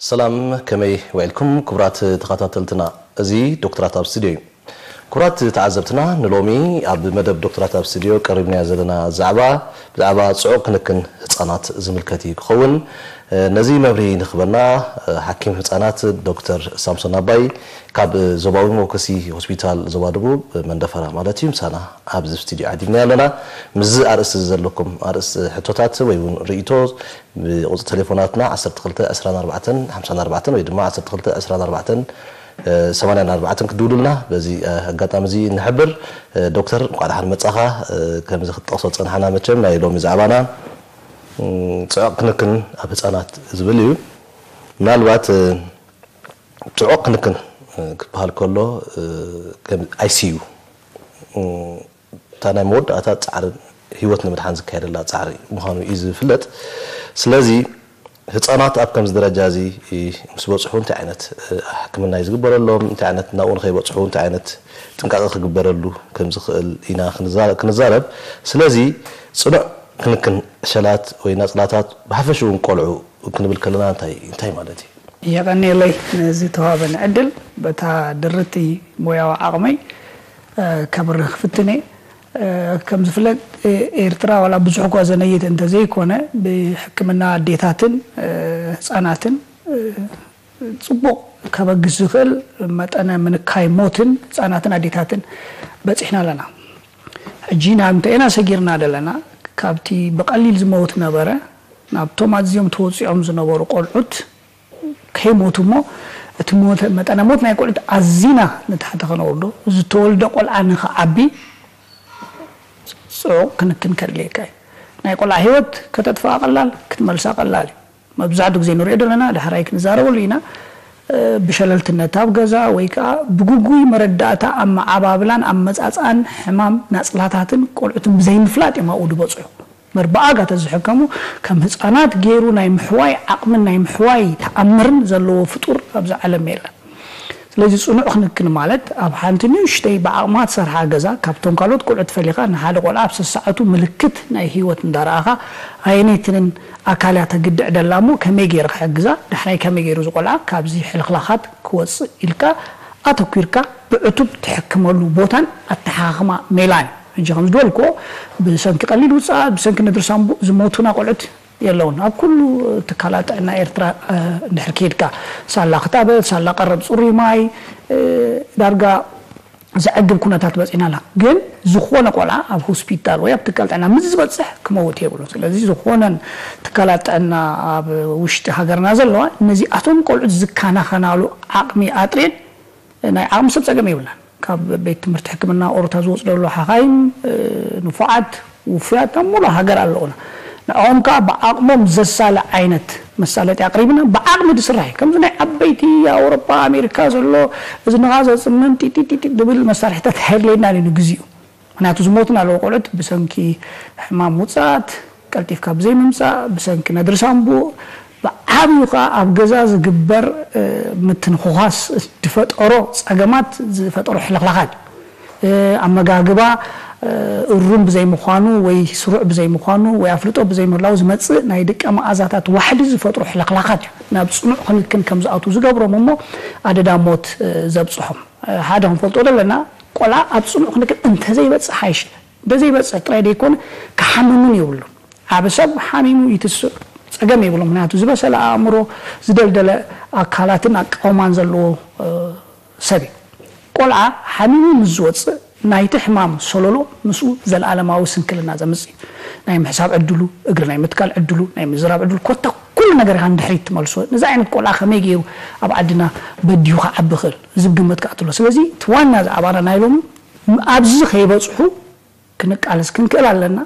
ሰላም፣ ከመይ ውዒልኩም ክቡራት ተኸታተልትና? እዚ ዶክተራት ኣብ ስቱድዮ እዩ። ክቡራት ተዓዘብትና፣ ንሎሚ ኣብ መደብ ዶክተራት ኣብ ስቱድዮ ቀሪብናዮ ዘለና ዛዕባ፣ ብዛዕባ ጽዑቕ ክንክን ህጻናት ዝምልከት እዩ ክኸውን። ነዚ መብርሂ ንኽበና፣ ሓኪም ህጻናት ዶክተር ሳምሶን ኣባይ ካብ ዞባዊ መወከሲ ሆስፒታል ዞባ ደቡብ መንደፈራ ማለት እዩ፣ ምሳና ኣብዚ ስቱድዮ ዓዲምና ኣለና። ምስዚ ኣርእስቲ ዘለኩም ኣርእስቲ ሕቶታት ወይ እውን ርእይቶ ብቁጽሪ ቴሌፎናትና ዓሰርተ ክልተ ዕስራን ኣርባዕተን ሓምሳን ኣርባዕተን ወይ ድማ ዓሰርተ ክልተ ዕስራን ኣርባዕተን ሰማንያን ኣርባዕተን ክትድውሉልና በዚ ኣጋጣሚ እዚ ንሕብር። ዶክተር፣ እንኳዕ ደሓን መጻኻ። ከምዚ ክትጠቕሶ ዝጸናሕና መቸም ናይ ሎሚ ዛዕባና ጽዑቕ ክንክን ኣብ ህጻናት ዝብል እዩ። ምናልባት ጽዑቕ ክንክን ክበሃል ከሎ ኣይሲዩ እታ ናይ መወዳእታ ጻዕሪ፣ ህይወት ንምድሓን ዝካየደላ ጻዕሪ ምዃኑ እዩ ዝፍለጥ። ስለዚ ህጻናት ኣብ ከምዚ ደረጃ እዚ ምስ በጽሑ እንታይ ዓይነት ሕክምና እዩ ዝግበረሎም፣ እንታይ ዓይነት ናብኡ ንኸይበጽሑ እንታይ ዓይነት ጥንቃቐ ክግበረሉ ከም ዝኽእል ኢና ክንዛ- ክንዛረብ። ስለዚ ጽኑዕ ክንክን ዕሸላት ወይ ናጽላታት ብሓፈሽኡ እውን ቆልዑ ክንብል ከለና እንታይ እንታይ ማለት እዩ? የቐንየለይ ነዚ ተዋበኒ ዕድል። በታ ድርቲ ሞያዊ ዓቕመይ ከብርህ ክፍትን እየ። ከም ዝፍለጥ ኤርትራ ዋላ ብዙሕ እኳ ዘነይት እንተዘይኮነ ብሕክምና ኣዴታትን ህፃናትን ፅቡቕ ከበግስ ዝኽእል መጠነ ምንካይ ሞትን ህፃናትን ኣዴታትን በፂሕና ኣለና። ሕጂ ናብ እንታይ ኢና ሰጊርና ዘለና? ካብቲ ብቐሊል ዝመውት ነበረ ናብቶም ኣዝዮም ተወፂኦም ዝነበሩ ቆልዑት ከይሞቱ እሞ እቲ ሞት መጠነ ሞት ናይ ቆልዑት ኣዚና ንታሕቲ ከነወርዶ ዝተወልደ ቆልዓ ንኽዓቢ ፅዑቕ ክንክን ከድልየካ እዩ። ናይ ቆልዓ ህይወት ከተጥፍኣ ቀላል ክትመልሳ ቀላል እዩ። መብዛሕትኡ ግዜ ንሪኦ ዘለና ዳሕራይ ክንዛረበሉ ኢና ብሸለልትነት ኣብ ገዛ ወይ ከዓ ብግጉይ መረዳእታ ኣመዓባብላን ኣመፃፅኣን ሕማም ናፅላታትን ቆልዑትን ብዘይምፍላጥ እዮም ኣብኡ ዝበፅሑ። መር ብኣጋ ተዝሕከሙ ከም ህፃናት ገይሩ ናይ ምሕዋይ ዓቕምን ናይ ምሕዋይ ተኣምርን ዘለዎ ፍጡር ኣብዚ ዓለም የለን። ስለዚ ፅኑዕ ክንክን ማለት ኣብ ሓንቲ ንእሽተይ ብዓቕማ ትሰርሓ ገዛ ካብቶም ካልኦት ቆልዑት ፈሊኻ ንሓደ ቆልዓ ኣብ ሰሳዕቱ ምልክት ናይ ህይወት እንዳረኣኻ ኣየነይትንን ኣካል እያ ተግድዕ ደላ እሞ ከመይ ገይሩ ክሕግዛ ዳሕራይ ከመይ ገይሩ እዚ ቆልዓ ካብዚ ሕልኽላኻት ክወፅእ ኢልካ ኣተኲርካ ብዕቱብ ትሕክመሉ ቦታን ኣተሓኻኽማ ሜላን እዩ። ሕጂ ከም ዝበልክዎ ብሰንኪ ቀሊል ውፅኣት ብሰንኪ ነድሪ ሳምቡእ ዝሞቱና ቆልዑት የለውን። ኣብ ኩሉ ትካላት ጥዕና ኤርትራ እንድሕር ከይድካ ሳላ ክታበት፣ ሳላ ቀረብ ፅሩይ ማይ ዳርጋ ዘዕግብ ኩነታት በፂና ኣላ። ግን ዝኾነ ቆልዓ ኣብ ሆስፒታል ወይ ኣብ ትካል ጥዕና ምስ ዝበፅሕ ክመውት የብሉ። ስለዚ ዝኾነን ትካላት ጥዕና ኣብ ውሽጢ ሃገርና ዘለዋ ነዚኣቶም ቆልዑት ዝከናኸናሉ ዓቕሚ ኣጥሬን ናይ ዓቕሚ ሰብ ፀገም የብልናን። ካብ ቤት ትምህርቲ ሕክምና ኦሮታ ዝወፁ ዘሎ ሓኻይም ንፉዓት ውፉያት ኣብ ሙሉእ ሃገር ኣለዉና። ንዕኦም ከዓ ብዓቕሞም ዘሳለ ዓይነት መሳለጢ ኣቕሪብና ብዓቕሚ ዝስራሕ እዩ። ከምዚ ናይ ዓበይቲ ኣውሮጳ ኣሜሪካ ዘሎ እዝንኻ ዘፅምም ጢጢጢጢ ዝብል መሳርሕታት ኣየድልየናን እዩ ንግዚኡ። ምክንያቱ ዝሞቱና ኣለዉ ቆልዑት ብሰንኪ ሕማም ውፅኣት ቀልጢፍካ ብዘይምምፃእ ብሰንኪ ነድሪ ሳምቡእ ብዓብዩ ከዓ ኣብ ገዛ ዝግበር ምትንኹኻስ ዝፈጠሮ ፀገማት ዝፈጠሮ ሕልኽላኻት ኣመጋግባ እሩም ብዘይምዃኑ ወይ ስሩዕ ብዘይምዃኑ ወይ ኣፍልጦ ብዘይምህላው ዝመፅእ ናይ ደቀ መኣዛታት ዋሕዲ ዝፈጥሩ ሕልኽላኻት እዩ ናብ ፅኑዕ ክንክን ከም ዝኣትዉ ዝገብሮም እሞ ኣደዳ ሞት ዘብፅሖም። ሓደ ክንፈልጦ ዘለና ቆልዓ ኣብ ፅኑዕ ክንክን እንተዘይበፅሕ ኣይሽ እንተዘይበፅሕ ጥራይ ደይኮነ ክሓምምን የብሉን። ዓቢ ሰብ ሓሚሙ ይትስእ ፀገም የብሉን። ምክንያቱ ዝበሰለ ኣእምሮ ዝደልደለ ኣካላትን ኣቃውማን ዘለዎ ሰብ እዩ። ቆልዓ ሓሚሙ ምስ ዝወፅእ ናይቲ ሕማም ሰለሎ ምስኡ ዘለኣለማዊ ስንክልና ዘምፅእ እዩ። ናይ ምሕሳብ ዕድሉ፣ እግሪ ናይ ምትካል ዕድሉ፣ ናይ ምዝራብ ዕድሉ ኮታ ኩሉ ነገር ኢኻ ንድሕሪት ትመልሶ። ነዚ ዓይነት ቆልዓ ከመይ ገይሩ ኣብ ዓድና በዲሁ ክዓቢ ይኽእል ዝብል ግምት ክኣትሎ። ስለዚ እቲ ዋና ዝኣባና ናይ ሎሚ ኣብዚ ከይበፅሑ ክንቃለስ ክንክእል ኣለና።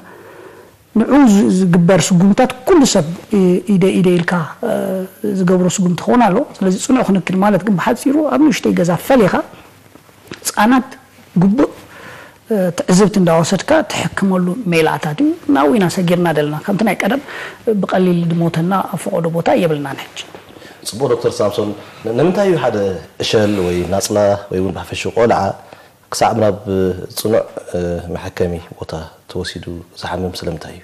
ንዑ ዝግበር ስጉምታት ኩሉ ሰብ ኢደ ኢደ ኢልካ ዝገብሮ ስጉምቲ ክኸውን ኣለዎ። ስለዚ ፅኑዕ ክንክን ማለት ግን ብሓፂሩ ኣብ ንእሽተይ ገዛ ፈሊኻ ህፃናት ግቡእ ትዕዝብቲ እንዳወሰድካ ትሕክመሉ ሜላታት እዩ። ናብኡ ኢና ሰጊርና ዘለና። ከምቲ ናይ ቀደም ብቐሊል ዝሞተና ኣብ ፈቐዶ ቦታ የብልናን ሕጂ። ፅቡቕ ዶክተር ሳምሶን፣ ንምንታይ እዩ ሓደ እሸል ወይ ናፅላ ወይ እውን ብሓፈሽኡ ቆልዓ ክሳዕ ናብ ፅኑዕ መሐከሚ ቦታ ተወሲዱ ዝሓምም ስለምንታይ እዩ?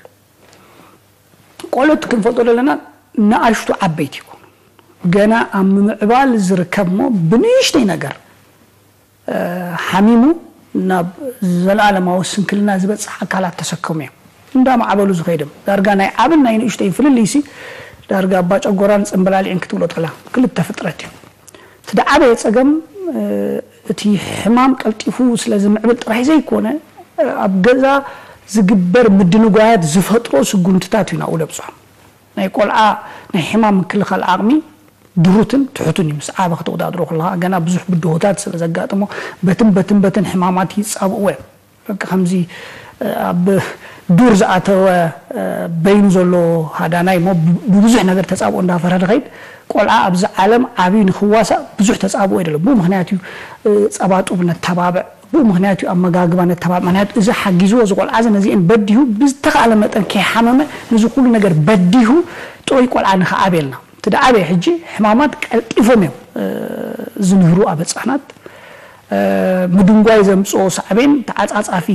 ቆልዑት ክንፈልጦ ዘለና ንኣሽቱ ዓበይቲ ይኮኑ። ገና ኣብ ምምዕባል ዝርከብ እሞ ብንእሽተይ ነገር ሓሚሙ ናብ ዘለኣለማዊ ስንክልና ዝበፅሕ ኣካላት ተሰከሙ እዮም። እንዳማዕበሉ ዝኸይድም ዳርጋ ናይ ዓብን ናይ ንእሽተይ ፍልልይሲ ዳርጋ ኣባ ጨጎራን ፅምበላሊዕን ክትብሎ ትኽእላ። ክልተ ፍጥረት እዩ። እቲ ደዓበየ ፀገም እቲ ሕማም ቀልጢፉ ስለ ዝምዕብል ጥራይ ዘይኮነ ኣብ ገዛ ዝግበር ምድንጓያት ዝፈጥሮ ስጉምትታት እዩ ናብኡ ለብፅሖም። ናይ ቆልዓ ናይ ሕማም ምክልኻል ዓቕሚ ድሩትን ትሑትን እዩ። ምስ ዓበ ክትወዳድሮ ከለኻ ገና ብዙሕ ብድሆታት ስለ ዘጋጥሞ በትን በትን በትን ሕማማት ይጻብእዎ እዮም። በቃ ከምዚ ኣብ ዱር ዝኣተወ በይኑ ዘሎ ሃዳናይ እሞ ብብዙሕ ነገር ተጻብኦ እንዳፈረደ ኸይድ። ቆልዓ ኣብዚ ዓለም ዓብዩ ንክዋሳእ ብዙሕ ተጻብኦ የደሎ። ብኡ ምክንያት እዩ ጸባጡብ ነተባብዕ፣ ብኡ ምክንያት እዩ ኣመጋግባ ነተባብዕ። ምክንያቱ እዚ ሓጊዝዎ፣ እዚ ቆልዓ እዚ ነዚአን በዲሁ ብዝተኻእለ መጠን ከይሓመመ ነዚ ኩሉ ነገር በዲሁ ጥዑይ ቆልዓ ንክዓብየልና። እቲ ደዓበየ ሕጂ ሕማማት ቀልጢፎም እዮም ዝንህሩ ኣብ ህፃናት። ምድንጓይ ዘምፅኦ ሳዕቤን ተዓፃፃፊ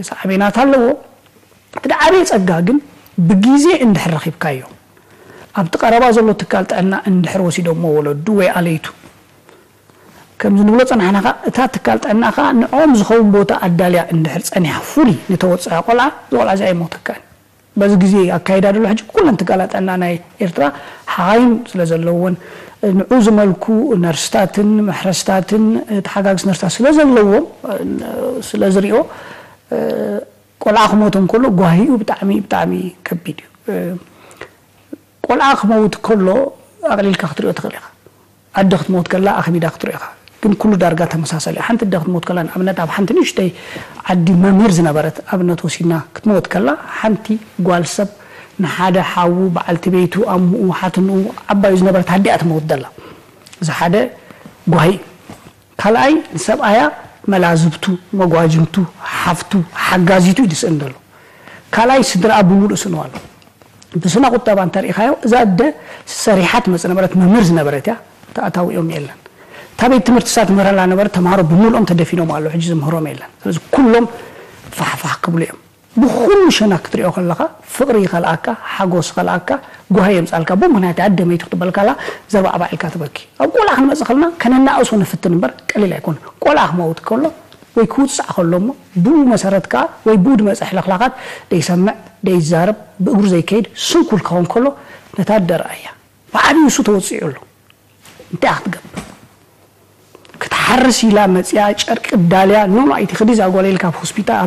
ሳዕቤናት ኣለዎ። እቲ ደዓበየ ፀጋ ግን ብግዜ እንድሕር ረኺብካዮ፣ ኣብቲ ቀረባ ዘሎ ትካል ጥዕና እንድሕር ወሲዶሞ ወለዱ ወይ ኣለይቱ፣ ከምዚ ንብሎ ፀናሕናኻ እታ ትካል ጥዕናኻ ንዕኦም ዝኸውን ቦታ ኣዳልያ እንድሕር ፀኒሓ ፍሉይ ንተወፀዐ ቆልዓ፣ እዚ ቆልዓ እዚ ኣይሞተካን። በዚ ግዜ ኣካይዳ ዘሎ ሕጂ ኩለን ትካላት ጥዕና ናይ ኤርትራ ሓኻይም ስለ ዘለወን ንዑ ዝመልኩ ነርስታትን መሕረስታትን ተሓጋግስ ነርስታት ስለ ዘለዎም ስለ ዝሪኦ ቆልዓ ክሞት እንከሎ ጓሂኡ ብጣዕሚ ብጣዕሚ ከቢድ እዩ። ቆልዓ ክመውት ከሎ ኣቕሊልካ ክትሪኦ ትኽእል ኢኻ። ኣደ ክትመውት ከላ ኣኽቢዳ ክትሪኦ ኢኻ። ግን ኩሉ ዳርጋ ተመሳሳሊ እዩ። ሓንቲ ኣደ ክትመውት ከላ ንኣብነት ኣብ ሓንቲ ንእሽተይ ዓዲ መምህር ዝነበረት ኣብነት ወሲድና ክትመውት ከላ ሓንቲ ጓል ሰብ ንሓደ ሓዉ በዓልቲ ቤቱ ኣሙኡ ሓትንኡ ዓባዩ ዝነበረት ኣዲኣ ትመውት ዘላ። እዚ ሓደ ጓሂ እዩ። ካልኣይ ንሰብኣያ መላዝብቱ መጓጅምቱ ሓፍቱ ሓጋዚቱ እዩ ዝስእን ዘሎ። ካልኣይ ስድራኣ ብምሉእ ስእንዋ ኣሎ። ብስነ ቁጠባ እንተሪኢኻዮ እዛ ኣደ ሰሪሓ ትመፅእ ነበረት፣ መምህር ዝነበረት እያ፣ ተኣታዊኦም የለን። እታ ቤት ትምህርቲ እሳ ትምህረላ ነበረት፣ ተምሃሮ ብምሉኦም ተደፊኖም ኣለዉ፣ ሕጂ ዝምህሮም የለን። ስለዚ ኩሎም ፋሕፋሕ ክብሉ እዮም። ብኹሉ ሸና ክትሪኦ ከለኻ ፍቕሪ ይኸልኣካ፣ ሓጎስ ይኸልኣካ፣ ጓሂ የምፃልካ። ብኡ ምክንያት ኣደ መይቱ ክትበልካላ ዘባዕባዕ ኢልካ ትበኪ። ኣብ ቆልዓ ክንመፅእ ከለና ከነናእሶ ንፍትን እምበር ቀሊል ኣይኮነ። ቆልዓ ክመውት ከሎ ወይ ክውፃዕ ከሎ እሞ ብኡ መሰረት ከዓ ወይ ብኡ ድመፀ ሕልኽላኻት ደይሰምዕ ደይዛረብ ብእግሩ ዘይከይድ ስንኩል ክኸውን ከሎ ነታ ኣደ ረኣያ። ብዓብዩ እሱ ተወፂዑ ኣሎ። እንታይ ክትገብር ክትሓርስ ኢላ መፅያ ጨርቂ ዳልያ ኖኖ ኣይትኽዲ እዛ ጓለይ ኢልካ ኣብ ሆስፒታል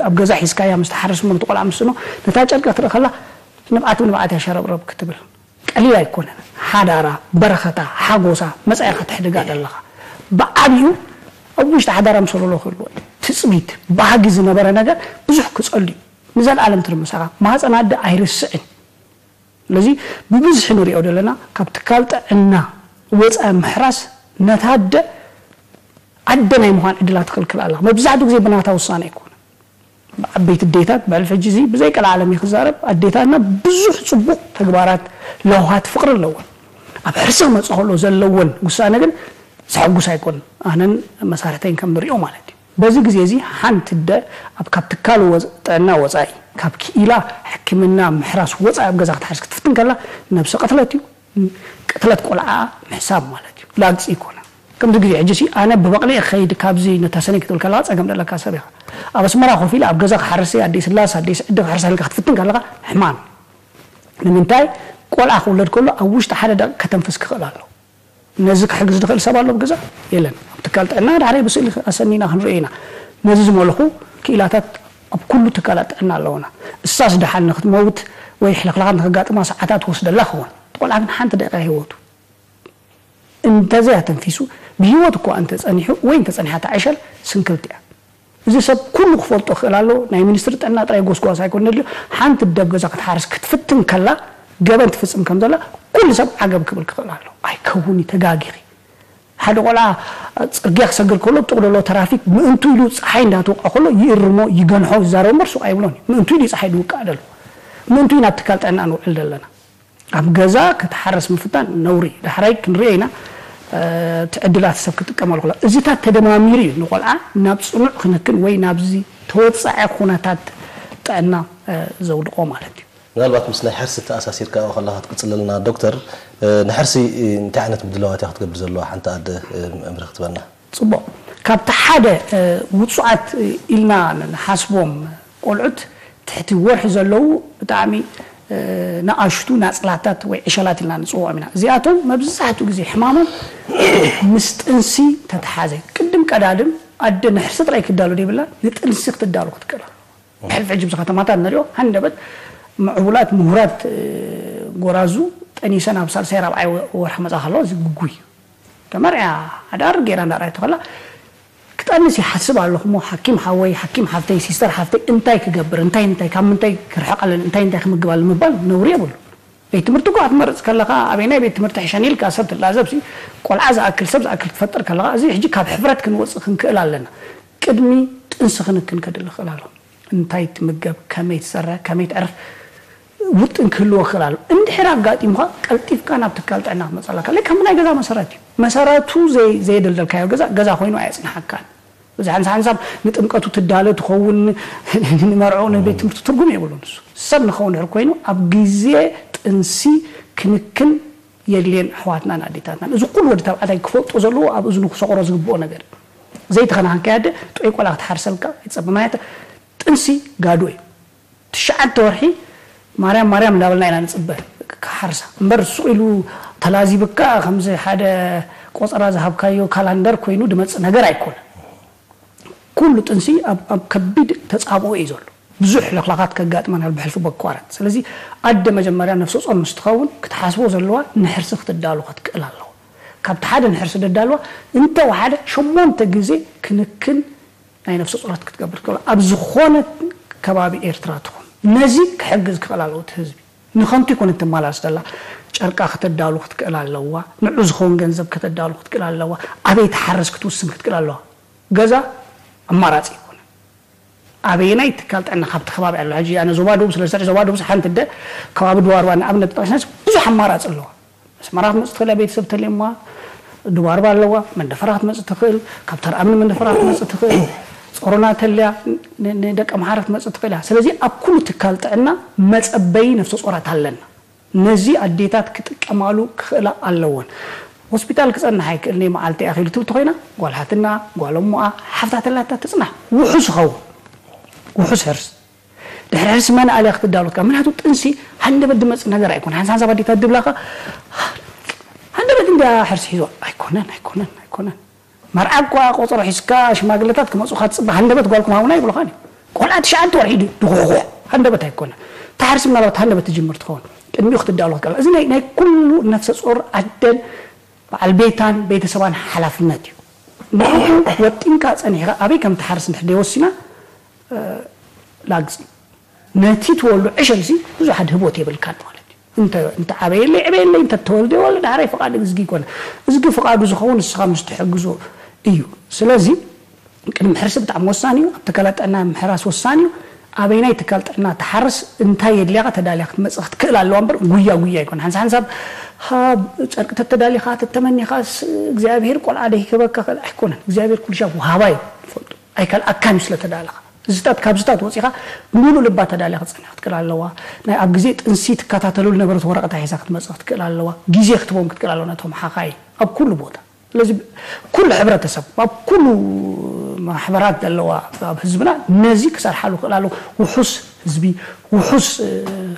ኣብ ገዛ ሒዝካያ ምስ ትሓርስ እሞ ነቲ ቆልዓ ምስኖ ነታ ጨርቂ ክትርኢ ከላ ንብዓት ብንብዓት እያ ሸረብረብ ክትብል። ቀሊል ኣይኮነን። ሓዳራ በረኸታ ሓጎሳ መፃኢ ከተሕድጋ ዘለኻ ብዓብዩ ኣብ ውሽጢ ሓዳራ ምሰለሎ ክህልዎ እዩ። ትፅቢት ባህጊ ዝነበረ ነገር ብዙሕ ክፀሉ እዩ። ንዘለኣለም ትርምሳኻ ማህፀን ኣደ ኣይርስዕን። ስለዚ ብብዝሒ ንሪኦ ዘለና ካብ ትካል ጥዕና ወፃኢ ምሕራስ ነታ ኣደ ኣደ ናይ ምዃን ዕድላ ትኽልክል ኣላ። መብዛሕትኡ ግዜ ብናታ ውሳነ ኣይኮነ። ብዓበይቲ ኣዴታት ብሕልፊ ሕጂ እዚ ብዘይ ቀልዓለም እዩ ክዛረብ ኣዴታትና ብዙሕ ፅቡቕ ተግባራት ለውሃት ፍቕሪ ኣለወን። ኣብ ሕርሲ ክመፅእ ከሎ ዘለወን ውሳነ ግን ዘሐጉስ ኣይኮን ኣነን መሳርሕተይን ከም ንሪኦ ማለት እዩ። በዚ ግዜ እዚ ሓንቲ ኣደ ኣብ ካብ ትካል ጥዕና ወፃኢ ካብ ክኢላ ሕክምና ምሕራስ ወፃኢ ኣብ ገዛ ክትሓርስ ክትፍትን ከላ ነብሰ ቅትለት እዩ። ቅትለት ቆልዓ ምሕሳብ ማለት እዩ። ላግፂ ይኮነ ከምዚ ግዜ ሕጂ ሲ ኣነ ብበቕሊ ክኸይድ ካብዚ ነታ ሰነይ ክትብል ከለካ ፀገም ደለካ ሰብ ኢኻ። ኣብ ኣስመራ ኮፍ ኢለ ኣብ ገዛ ክሓርስ ኣደይ ስላስ ኣደይ ስዕዲ ክሕርሳ ኢልካ ክትፍትን ከለካ ሕማም ንምንታይ ቆልዓ ክውለድ ከሎ ኣብ ውሽጢ ሓደ ደቂ ከተንፍስ ክኽእል ኣሎ። ነዚ ክሕግዝ ዝኽእል ሰብ ኣሎ ኣብ ገዛ የለን። ኣብ ትካል ጥዕና ዳሕራይ ብስእሊ ኣሰኒና ክንርኢ ኢና። ነዚ ዝመልኹ ክኢላታት ኣብ ኩሉ ትካላት ጥዕና ኣለውና። እሳስ ደሓን ንክትመውት ወይ ሕልኽላኻት ንክጋጥማ ሰዓታት ትወስደላ ክኸውን እቲ ቆልዓ ግን ሓንቲ ደቂቃ ህይወቱ እንተዘይ ኣተንፊሱ ብህይወት እኳ እንተፀኒሑ ወይ እንተፀኒሓ እታ ዕሸል ስንክልቲ እያ። እዚ ሰብ ኩሉ ክፈልጦ ክእል ኣሎ። ናይ ሚኒስትሪ ጥዕና ጥራይ ጎስጓስ ኣይኮን ነድልዮ። ሓንቲ ደብ ገዛ ክትሓርስ ክትፍትን ከላ ገበን ትፍፅም ከም ዘላ ኩሉ ሰብ ዓገብ ክብል ክእል ኣሎ። ኣይከውን እዩ ተጋጊኺ። ሓደ ቆልዓ ፅርግያ ክሰግር ከሎ ጥቕ ደሎ ተራፊክ ምእንቱ ኢሉ ፀሓይ እንዳትወቕዖ ከሎ ይእርሞ ይገንሖ ይዛረብ እምበር ሱቕ ኣይብሎን እዩ። ምእንቱ ኢሉ እዩ ፀሓይ ዝውቃዕ ደሎ። ምእንቱ ኢና ኣብ ትካል ጥዕና ንውዕል ዘለና። ኣብ ገዛ ክትሓርስ ምፍታን ነውሪ እዩ። ዳሕራይ ክንሪኦ ኢና እቲ ዕድላት ሰብ ክጥቀመሉ ከሎ እዚታት ተደማሚሩ እዩ ንቆልዓ ናብ ፅኑዕ ክንክን ወይ ናብዚ ተወፃዒ ኩነታት ጥዕና ዘውድቆ ማለት እዩ። ምናልባት ምስ ናይ ሕርሲ ተኣሳሲርካ ኣብኡ ከለኻ ክትቅጽለልና ዶክተር፣ ንሕርሲ እንታይ ዓይነት ምድላዋት እያ ክትገብር ዘለዋ ሓንቲ ኣደ? መምርሒ ክትበና። ጽቡቕ። ካብቲ ሓደ ውጹዓት ኢልና ንሓስቦም ቆልዑት ትሕቲ ወርሒ ዘለዉ ብጣዕሚ ንኣሽቱ ናጽላታት ወይ ዕሸላት ኢልና ንጽውዖም ኢና። እዚኣቶም መብዛሕትኡ ግዜ ሕማሞም ምስ ጥንሲ ተተሓዘ። ቅድም ቀዳድም ኣደ ንሕርሲ ጥራይ ክዳሎ ደይብላ ንጥንሲ ክትዳሎ ክትክእል። ሕልፍ ሕጂ ብዚ ከተማታት ንሪኦ ሃንደበት ምዕቡላት ምሁራት ጎራዙ ጠኒሰን ኣብ ሳልሳይ ራብዓይ ወርሒ መጻ ከለዋ እዚ ግጉይ ተመርዕያ ሓዳር ገይራ እንዳርኣየቶ ከላ ክጠንስ ይሓስብ ኣለኹ እሞ ሓኪም ሓወይ ሓኪም ሓፍተይ ሲስተር ሓፍተይ እንታይ ክገብር እንታይ እንታይ ካብ ምንታይ ክርሕቕ ኣለኒ እንታይ እንታይ ክምግብ ኣለኒ ምባል ነውሪ የብሉ። ቤት ትምህርቲ እኳ ክትመርፅ ከለኻ ኣበይናይ ቤት ትምህርቲ ሕሸኒ ኢልካ ሰብ ትላዘብ ሲ ቆልዓ ዝኣክል ሰብ ዝኣክል ክትፈጥር ከለኻ እዚ ሕጂ ካብ ሕፍረት ክንወፅእ ክንክእል ኣለና። ቅድሚ ጥንሲ ክንክን ከድሊ ክእል ኣሎ። እንታይ ትምገብ፣ ከመይ ትሰርሕ፣ ከመይ ትዕርፍ ውጥን ክህልዎ ክእል ኣሎ። እንድሕር ኣጋጢሙካ ቀልጢፍካ ናብ ትካል ጥዕና ክትመፅእ ኣለካ። ለካ ናይ ገዛ መሰረት እዩ። መሰረቱ ዘይ- ዘየደልደልካዮ ገዛ ገዛ ኮይኑ ኣየፅንሓካን። እዚ ሓንሳብ ሓንሳብ ንጥምቀቱ ትዳለ ትኸውን ንመርዑ ንቤት ትምህርቲ ትርጉም የብሉን። እሱ ሰብ ንኸውን ድሕር ኮይኑ ኣብ ግዜ ጥንሲ ክንክን የድልየን ኣሕዋትናን ኣዴታትናን። እዚ ኩሉ ወዲ ተባዕታይ ክፈልጦ ዘለዎ ኣብ እዝኑ ክሰቕሮ ዝግብኦ ነገር እዩ። ዘይተኸናኸንካያ ኣደ ጥዑይ ቆልዓ ክትሓርሰልካ ኣይትጸበ። ምኽንያቱ ጥንሲ ጋዶ እዩ። ትሽዓተ ወርሒ ማርያም ማርያም እንዳበልና ኢና ንጽበ ክሓርሳ እምበር ሱቕ ኢሉ ተላዚብካ ከምዚ ሓደ ቆጸራ ዝሃብካዮ ካላንደር ኮይኑ ድመጽእ ነገር ኣይኮነን። ኩሉ ጥንሲ ኣብ ኣብ ከቢድ ተጻብኦ እዩ ዘሎ። ብዙሕ ለኽላኻት ከጋጥመና ብሕልፊ በኳራት። ስለዚ ኣደ መጀመርያ ነፍሰ ጾር ምስ ትኸውን ክትሓስቦ ዘለዋ ንሕርሲ ክትዳሎ ክትክእል ኣለዋ። ካብቲ ሓደ ንሕርሲ ደዳልዋ እንተወሓደ ሸሞንተ ግዜ ክንክን ናይ ነፍሰ ጾራት ክትገብር ትኽእል ኣብ ዝኾነ ከባቢ ኤርትራ ትኹን ነዚ ክሕግዝ ክኽእል ኣለዎ እቲ ህዝቢ። ንኸንቱ ይኮነ ትመላለስ ዘላ ጨርቃ ከተዳሉ ክትክእል ኣለዋ። ንዑ ዝኸውን ገንዘብ ከተዳሉ ክትክእል ኣለዋ። ኣበይ ትሓርስ ክትውስን ክትክእል ኣለዋ። ገዛ ኣማራፂ ይኮነ ኣበየናይ ትካል ጥዕና ካብቲ ከባቢ ኣሎ ሕጂ ኣነ ዞባ ደቡብ ስለ ዝሰርሕ ዞባ ደቡብ ሓንቲ ደ ከባቢ ድዋርባ ንኣብነት ጠቂስናስ ብዙሕ ኣማራፂ ኣለዋ። ኣስመራ ክትመፅእ ትኽእል እያ ቤተሰብ ተልየማ ድዋርባ ኣለዋ መንደፈራ ክትመፅእ ትኽእል ካብ ተርኣምን መንደፈራ ክትመፅእ ትኽእል ጾሮና ተልያ ንደቂ ኣምሓራ ክትመፅእ ትኽእል እያ። ስለዚ ኣብ ኩሉ ትካል ጥዕና መፀበዪ ነፍሰ ጾራት ኣለና። ነዚ ኣዴታት ክጥቀማሉ ክኽእላ ኣለወን። ሆስፒታል ክጸንሕ ኣይክእል ነይ መዓልቲ እያ ኺሉ ትብል ተኾይና ጓል ሓትና ጓል እሞኣ ሓፍታ ተላታ ትጽናሕ ውሑስ ይኸውን። ውሑስ ሕርስ ድሕሪ ሕርሲ መን ኣልያ ክትዳሉትካ ምክንያቱ ጥንሲ ሃንደበት ድመጽእ ነገር ኣይኮን ሓንሳ ሓንሳብ ኣዴታት ድብላኻ ሃንደበት እንድያ ሕርሲ ሒዞ ኣይኮነን ኣይኮነን ኣይኮነን። መርዓ እኳ ቆፀሮ ሒዝካ ሽማግለታት ክመፁኻ ትፅበ ሃንደበት ጓልኩም ሃቡና ይብሉኻን እዩ። ቆልዓ ትሽዓተ ወርሒ ድኹሕኩሕ ሃንደበት ኣይኮነን። ታሕርሲ ምናልባት ሃንደበት ትጅምር ትኸውን ቅድሚኡ ክትዳሎ ክትቀላ እዚ ናይ ኩሉ ነፍሰ ፆር ኣደን በዓል ቤታን ቤተሰባን ሓላፍነት እዩ። ንኡ ወጢንካ ፀኒሕካ ኣበይ ከም ትሓርስ እንድሕር ደይወሲና ላግፂ ነቲ ትወልዶ ዕሸል ሲ ብዙሕ ኣድህቦት የብልካን ማለት እዩ። እንተ እንተ ዓበየለይ ዕበየለይ እንተ ተወልደ ወልደ ዳሕራይ ፍቓድ እዝጊ ይኮነ። እዝጊ ፍቓዱ ዝኸውን ንስኻ ምስ ትሕግዞ እዩ። ስለዚ ቅድሚ ሕርሲ ብጣዕሚ ወሳኒ እዩ። ኣብ ትካላት ጥዕና ምሕራስ ወሳኒ እዩ። ኣበይናይ ትካል ጥዕና ትሓርስ እንታይ የድልያካ ተዳልያ ክትመፅእ ክትክእል ኣለዋ እምበር ጉያ ጉያ ኣይኮነ። ሓንሳ ሓንሳብ ሃብ ጨርቂ ተተዳሊኻ ተተመኒኻስ እግዚኣብሄር ቆልዓ ደይክበካ ክእል ኣይኮነን። እግዚኣብሄር ኩልሻብ ውሃባ እዩ ፈልጡ። ኣይከልኣካን እዩ ስለ ተዳለኻ። እዚታት ካብዚታት ወፂኻ ብምሉእ ልባ ተዳልያ ክትፀንሕ ክትክእል ኣለዋ። ናይ ኣብ ግዜ ጥንሲ ትከታተሉ ዝነበረት ወረቐታ ሒዛ ክትመፅእ ክትክእል ኣለዋ። ግዜ ክትቦም ክትክእል ኣለዋ ነቶም ሓኻይ ኣብ ኩሉ ቦታ። ስለዚ ኩሉ ሕብረተሰብ ኣብ ኩሉ ማሕበራት ዘለዋ ኣብ ህዝብና ነዚ ክሰርሓሉ ክእል ኣለዎ። ውሑስ ህዝቢ ውሑስ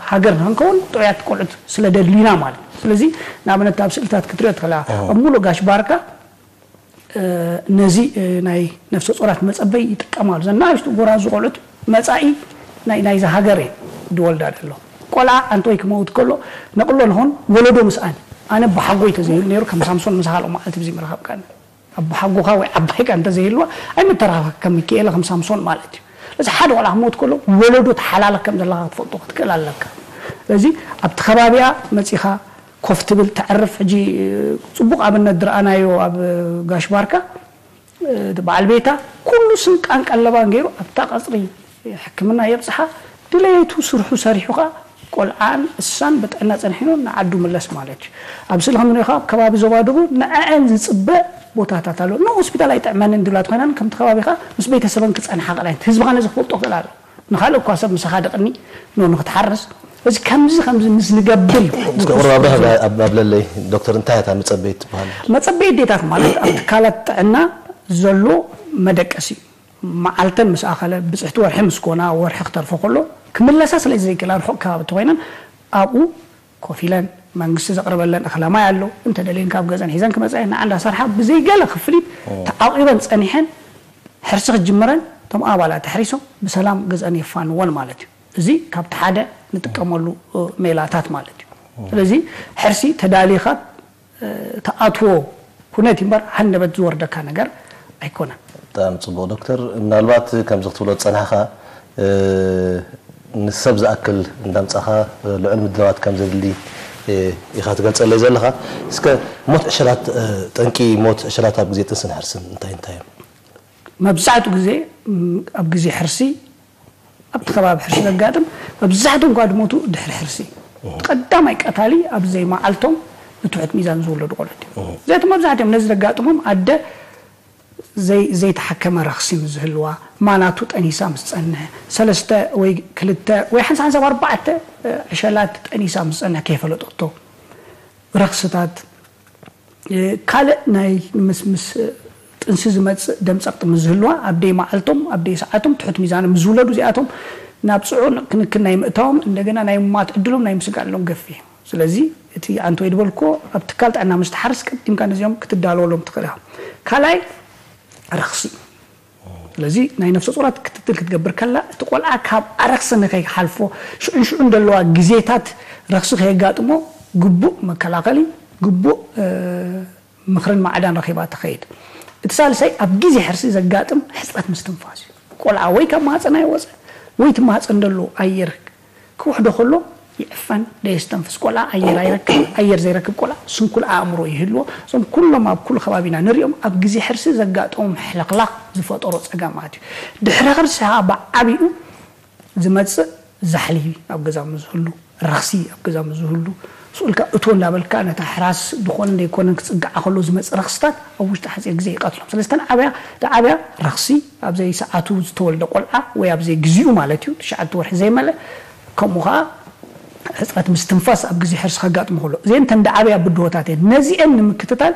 ሃገር ንክንከውን ጥዑያት ቆልዑት ስለ ደድሊና ማለት እዩ። ስለዚ ንኣብነት ኣብ ስእልታት ክትሪኦ ትኽእላ ኣብ ሙሉእ ጋሽ ባርካ ነዚ ናይ ነፍሰ ጾራት መጸበይ ይጥቀማሉ። ዘን ንኣሽቱ ጎራዙ ቆልዑት መጻኢ ናይ ናይዚ ሃገር እየ ድወልዳ ደሎ። ቆልዓ ኣንተ ወይ ክመውት ከሎ ነቕሎ ንኾን ወለዶ ምስኣን ኣነ ብሓጎይ ተዘይህሉ ነይሩ ከም ሳምሶን ምሳኻልኦ መዓልቲ ብዚ ምረኸብካኒ። ኣቦሓጎኻ ወይ ዓባይካ እንተዘይህልዋ ኣይምተራኸብካ ከም ሚካኤለ ከም ሳምሶን ማለት እዩ። እዚ ሓደ ቆልዓ ክመውት ከሎ ወለዶ ተሓላለ ከም ዘለካ ክትፈልጦ ክትክእል ኣለካ። ስለዚ ኣብቲ ከባቢያ መጺኻ ኮፍ ትብል ተዕርፍ ሕጂ ጽቡቕ ኣብነት ዝረኣናዮ ኣብ ጋሽ ባርካ እቲ በዓል ቤታ ኩሉ ስንቃን ቀለባን ገይሩ ኣብታ ቀጽሪ ሕክምና የብጽሓ ድሌቱ ስርሑ ሰሪሑ ከኣ ቆልዓን እሳን ብጥዕና ጸኒሕኑ ንዓዱ ምለስ ማለት እዩ። ኣብ ስእሊ ከም ንሪኦ ኣብ ከባቢ ዞባ ደቡብ ንዐዐን ዝጽበ ቦታታት ኣሎ። ኖ ሆስፒታል ኣይጥዕመንን ድላት ኮይናን ከምቲ ከባቢኻ ምስ ቤተሰበን ክጸንሓ ክእላ ህዝብኻ ነዚ ክፈልጦ ክእል ኣሎ። ንኻልእ እኳ ሰብ ምሳኻ ደቕኒ ኖ ንክትሓርስ እዚ ከምዚ ከምዚ ምስ ንገብር እዩ። እስከ ቁርብ ኣብረህ ኣብ ኣብለለይ ዶክተር እንታይ እታ መጸበይ ትበሃል? መጸበይ ኣዴታት ማለት ኣብ ትካላት ጥዕና ዘሎ መደቀሲ መዓልተን ምስ ኣኸለ ብፅሕቲ ወርሒ ምስ ኮና ወርሒ ክተርፎ ከሎ ክምለሳ ስለ ዘይክእላ ርሑቕ ከባቢ ተኮይነን ኣብኡ ኮፍ ኢለን መንግስቲ ዘቕርበለን እኽለ ማይ ኣሎ እንተደልየን ካብ ገዘን ሒዘን ክመፃ እየን ንዓ እንዳሰርሓ ብዘይገለ ክፍሊት ተዓቂበን ፀኒሐን ሕርሲ ክጅምረን እቶም ኣባላት ተሕሪሶም ብሰላም ገዘን የፋንወን ማለት እዩ። እዚ ካብቲ ሓደ ንጥቀመሉ ሜላታት ማለት እዩ። ስለዚ ሕርሲ ተዳሊኻ ትኣትዎ ኩነት እምበር ሃንደበት ዝወርደካ ነገር ኣይኮነን። ብጣዕሚ ጽቡቕ ዶክተር፣ ምናልባት ከምዚ ክትብሎ ዝጸናሕካ ንሰብ ዝኣክል እንዳምጻኻ ልዑል ምድላዋት ከም ዘድሊ ኢኻ ትገልጸለይ ዘለኻ። እስከ ሞት ዕሸላት፣ ጠንቂ ሞት ዕሸላት ኣብ ግዜ ጥንስን ሕርስን እንታይ እንታይ እዮም? መብዛሕትኡ ግዜ ኣብ ግዜ ሕርሲ ኣብቲ ከባቢ ሕርሲ ዘጋጥም መብዛሕትኦም ጓድሞቱ ድሕሪ ሕርሲ ቀዳማይ ቀታሊ ኣብ ዘይመዓልቶም ብትሑት ሚዛን ዝውለዱ ቆልዑት እዮም። እዚኣቶም መብዛሕትኦም ነዚ ዘጋጥሞም ኣደ ዘይተሓከመ ረኽሲ ምስ ዝህልዋ፣ ማናቱ ጠኒሳ ምስ ጸንሐ፣ ሰለስተ ወይ ክልተ ወይ ሓንሳብ ሓንሳብ ኣርባዕተ ዕሸላት ጠኒሳ ምስ ጸንሐ ከይፈለጠቶ ረኽስታት ካልእ ናይ ምስ ምስ ጥንሲ ዝመጽእ ደም ጸቕጢ ምስ ዝህልዋ ኣብ ደይ መዓልቶም ኣብ ደይ ሰዓቶም ትሑት ሚዛኖም ምስ ዝውለዱ እዚኣቶም ናብ ጽዑቕ ክንክን ናይ ምእታዎም እንደገና ናይ ምማት ዕድሎም ናይ ምስጋር ዕድሎም ገፊሕ እዩ። ስለዚ እቲ ኣንተ ወይ ዝበልኮ ኣብ ትካል ጥዕና ምስ ትሓርስ ቀዲምካ ነዚኦም ክትዳለወሎም ትኽእል ኢኻ። ካልኣይ ረኽሲ ስለዚ ናይ ነፍሰ ጡራት ክትትል ክትገብር ከላ እቲ ቆልዓ ካብ ኣረክሲ ንከይሓልፎ ሽዑን ሽዑን ዘለዋ ግዜታት ረክሲ ከየጋጥሞ ግቡእ መከላኸሊ ግቡእ ምኽርን ማዕዳን ረኺባ ትኸይድ። እቲ ሳልሳይ ኣብ ግዜ ሕርሲ ዘጋጥም ሕፅረት ምስትንፋስ እዩ። ቆልዓ ወይ ካብ ማህፀን ኣይወፀ ወይ እቲ ማህፀን ዘሎ ኣየር ክውሕዶ ከሎ ይዕፈን ደየስተንፍስ ቆልዓ ኣየር ኣይረክብ ኣየር ዘይረክብ ቆልዓ ስንኩል ኣእምሮ ይህልዎ። እዞም ኩሎም ኣብ ኩሉ ከባቢና ንሪኦም ኣብ ግዜ ሕርሲ ዘጋጥሞም ሕልኽላኽ ዝፈጠሮ ፀገማት እዩ። ድሕሪ ሕርሲ ከዓ ብዓብኡ ዝመፅእ ዛሕሊ ኣብ ገዛ ምዝህሉ ረኽሲ ኣብ ገዛ ምዝህሉ ስኡልካ እቶ እንዳበልካ ነታ ሕራስ ዝኾነ ዘይኮነን ክፅግዓ ከሎ ዝመፅእ ረኽስታት ኣብ ውሽጢ ሓፂር ግዜ ይቐትሎም። ስለዚ ተን ዓብያ ተዓብያ ረኽሲ ኣብ ዘይሰዓቱ ዝተወልደ ቆልዓ ወይ ኣብ ዘይግዚኡ ማለት እዩ ትሽዓተ ወርሒ ዘይመለ ከምኡ ከዓ ሕፅረት ምስትንፋስ ኣብ ግዜ ሕርሲ ከጋጥሙ ከሎ እዚአን ተን ደዓበያ ብድሆታት እየን። ነዚአን ንምክትታል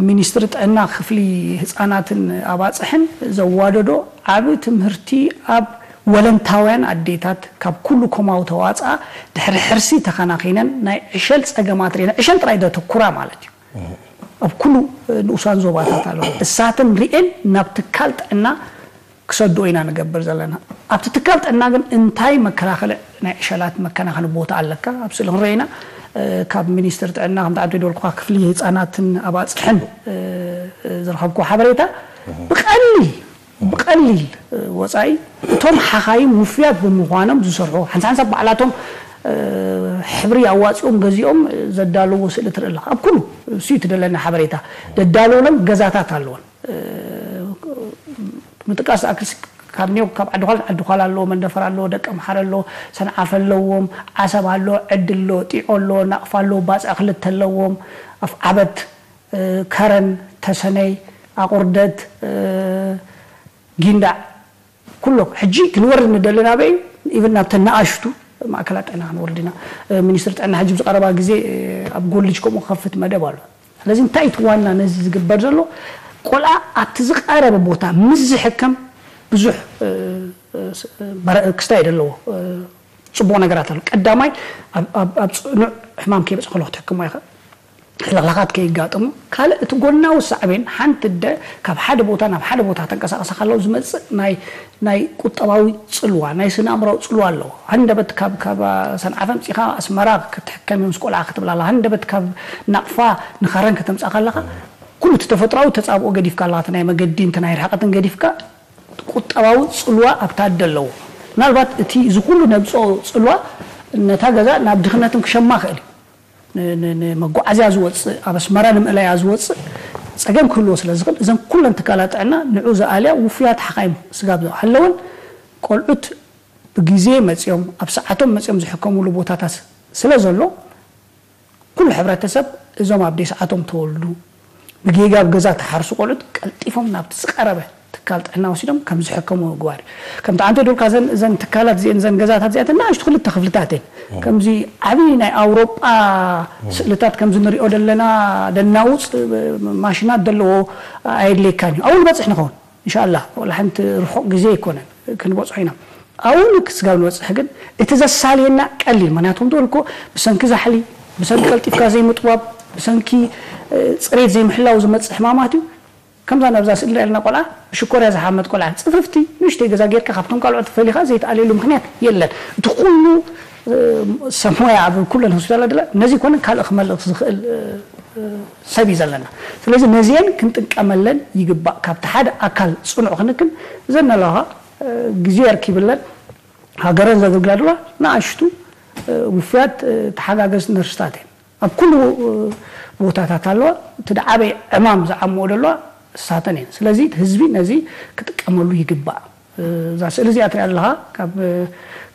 ሚኒስትሪ ጥዕና ክፍሊ ህፃናትን ኣባፅሕን ዘዋደዶ ዓቢ ትምህርቲ ኣብ ወለንታውያን ኣዴታት ካብ ኩሉ ኮማዊ ተዋፅኣ ድሕሪ ሕርሲ ተኸናኺነን ናይ ዕሸል ፀገማት ርኤን ዕሸል ጥራይ ዘተኩራ ማለት እዩ። ኣብ ኩሉ ንኡሳን ዞባታት ኣለዋ እሳተን ርኤን ናብ ትካል ጥዕና ክሰድኦ ኢና ንገብር ዘለና። ኣብቲ ትካል ጥዕና ግን እንታይ መከላኸሊ ናይ ዕሸላት መከናኸኒ ቦታ ኣለካ? ኣብ ስእሊ ክንሪኦ ኢና። ካብ ሚኒስትሪ ጥዕና ከምቲ ዓዲ ደልኩኻ ክፍሊ ህፃናትን ኣባፅሕን ዝረኸብኩ ሓበሬታ ብቐሊል ብቐሊል ወፃኢ እቶም ሓኻይም ውፍያት ብምዃኖም ዝሰርሑ ሓንሳብ ሓንሳብ ባዕላቶም ሕብሪ ኣዋፂኦም ገዚኦም ዘዳለዎ ስእሊ ትርኢ ኣለኻ። ኣብ ኩሉ እሱ ትደለና ሓበሬታ ደዳለውሎም ገዛታት ኣለዎን ምጥቃስ ኣክል ካብ ኒው ካብ ዓዲ ኳል ዓዲ ኳል ኣለዎ መንደፈር ኣለዎ ደቂ ኣምሓር ኣለዎ ሰንዓፈ ኣለዎም ዓሰብ ኣለዎ ዕዲ ኣለዎ ጢዖ ኣለዎ ናቕፋ ኣለዎ ባፅዕ ክልተ ኣለዎም ኣፍ ዓበት ከረን ተሰነይ ኣቑርደት ጊንዳዕ ኩሎም ሕጂ ክንወርድ ንደሊ ናበይ ኢቨን ናብተን ንኣሽቱ ማእከላት ጥዕና ክንወርድ ኢና። ሚኒስትሪ ጥዕና ሕጂ ብዝቐረባ ግዜ ኣብ ጎልጅ ከምኡ ክኸፍት መደብ ኣሎ። ስለዚ እንታይ እቲ ዋና ነዚ ዝግበር ዘሎ ቆልዓ ኣብቲ ዝቐረበ ቦታ ምስ ዝሕከም ብዙሕ ክስታይ ዘለዎ ፅቡቕ ነገራት ኣሎ። ቀዳማይ ኣብ ፅኑዕ ሕማም ከይበፅእ ከሎ ክትሕክሞ ኢኻ። ሕልኽላኻት ከይጋጥሙ ካልእ እቲ ጎናዊ ሳዕቤን ሓንቲ ኣደ ካብ ሓደ ቦታ ናብ ሓደ ቦታ ተንቀሳቐሳ ከለዉ ዝመፅእ ናይ ናይ ቁጠባዊ ፅልዋ ናይ ስነ ኣእምራዊ ፅልዋ ኣለዎ። ሃንደበት ካብ ካብ ሰንዓፈ ኣምፂኻ ኣስመራ ክትሕከም እዮም ምስ ቆልዓ ክትብላ ኣላ ሃንደበት ካብ ናቕፋ ንኸረን ከተምፅኣ ከለኻ ኩሉ እቲ ተፈጥራዊ ተፃብኦ ገዲፍካ ኣለኻ እቲ ናይ መገዲ እንተ ናይ ርሕቐትን ገዲፍካ ቁጠባዊ ፅልዋ ኣብታ ኣደ ኣለዎ። ምናልባት እቲ እዚ ኩሉ ነብፅኦ ፅልዋ ነታ ገዛ ናብ ድኽነትን ክሸማ ክእል እዩ። ንመጓዓዝያ ዝወፅእ ኣብ ኣስመራ ንምእለያ ዝወፅእ ፀገም ክህልዎ ስለ ዝኽእል እዘን ኩለን ትካላት ጥዕና ንዑ ዝኣልያ ውፉያት ሓኻይም ስጋብ ኣለወን ቆልዑት ብግዜ መፅኦም ኣብ ሰዓቶም መፅኦም ዝሕከሙሉ ቦታታት ስለ ዘሎ ኩሉ ሕብረተሰብ እዞም ኣብ ደይ ሰዓቶም ተወልዱ ብጌጋ ኣብ ገዛ ተሓርሱ ቆልዑት ቀልጢፎም ናብቲ ዝቀረበ ትካል ጥዕና ወሲዶም ከም ዝሕከሙ ምግባር እዩ። ከምቲ ኣንተ ዶልካ ዘን እዘን ትካላት እዚአን፣ እዘን ገዛታት እዚኣተን ንኣሽቱ ክልተ ክፍልታት እየን። ከምዚ ዓብዪ ናይ ኣውሮጳ ስእልታት ከምዚ ንሪኦ ዘለና ደናውፅ ማሽናት ዘለዎ ኣየድልየካን እዩ። ኣብኡ ንበፅሕ ንኸውን እንሻላ። ወላ ሓንቲ ርሑቕ ግዜ ኣይኮነን ክንበፅሖ ኢና። ኣብኡ ንክስጋብ ንበፅሕ ግን እቲ ዘሳልየና ቀሊል፣ ምክንያቱ እንተበልኮ ብሰንኪ ዛሕሊ፣ ብሰንኪ ቀልጢፍካ ዘይምጥዋብ፣ ብሰንኪ ፅሬት ዘይምሕላው ዝመፅእ ሕማማት እዩ። ከምዛ ናብዛ ስእሊ ርኣልና ቆልዓ፣ ብሽኮርያ ዝሓመት ቆልዓ፣ ፅፍፍቲ ንእሽተይ ገዛ ጌርካ ካብቶም ካልኦት ፈሊኻ ዘይትኣልየሉ ምክንያት የለን። እቲ ኩሉ ሰሞያ ኣብ ኩለን ሆስፒታላት ደላ ነዚ ኮነ ካልእ ክመልእ ዝኽእል ሰብ እዩ ዘለና። ስለዚ ነዚአን ክንጥቀመለን ይግባእ። ካብቲ ሓደ ኣካል ፅኑዕ ክንክን ዘነለኻ ግዜ ኣርኪብለን ሃገረን ዘገልግላ ደላ ንኣሽቱ ውፍያት ተሓጋገዝቲ ነርስታት እየን። ኣብ ኩሉ ቦታታት ኣለዋ። እቲ ደዓበይ ዕማም ዝዓምኦ ደለዋ እሳተን እየን። ስለዚ ህዝቢ ነዚ ክጥቀመሉ ይግባእ። እዛ ስእሊ እዚኣ ትሪኣ ኣለኻ፣ ካብ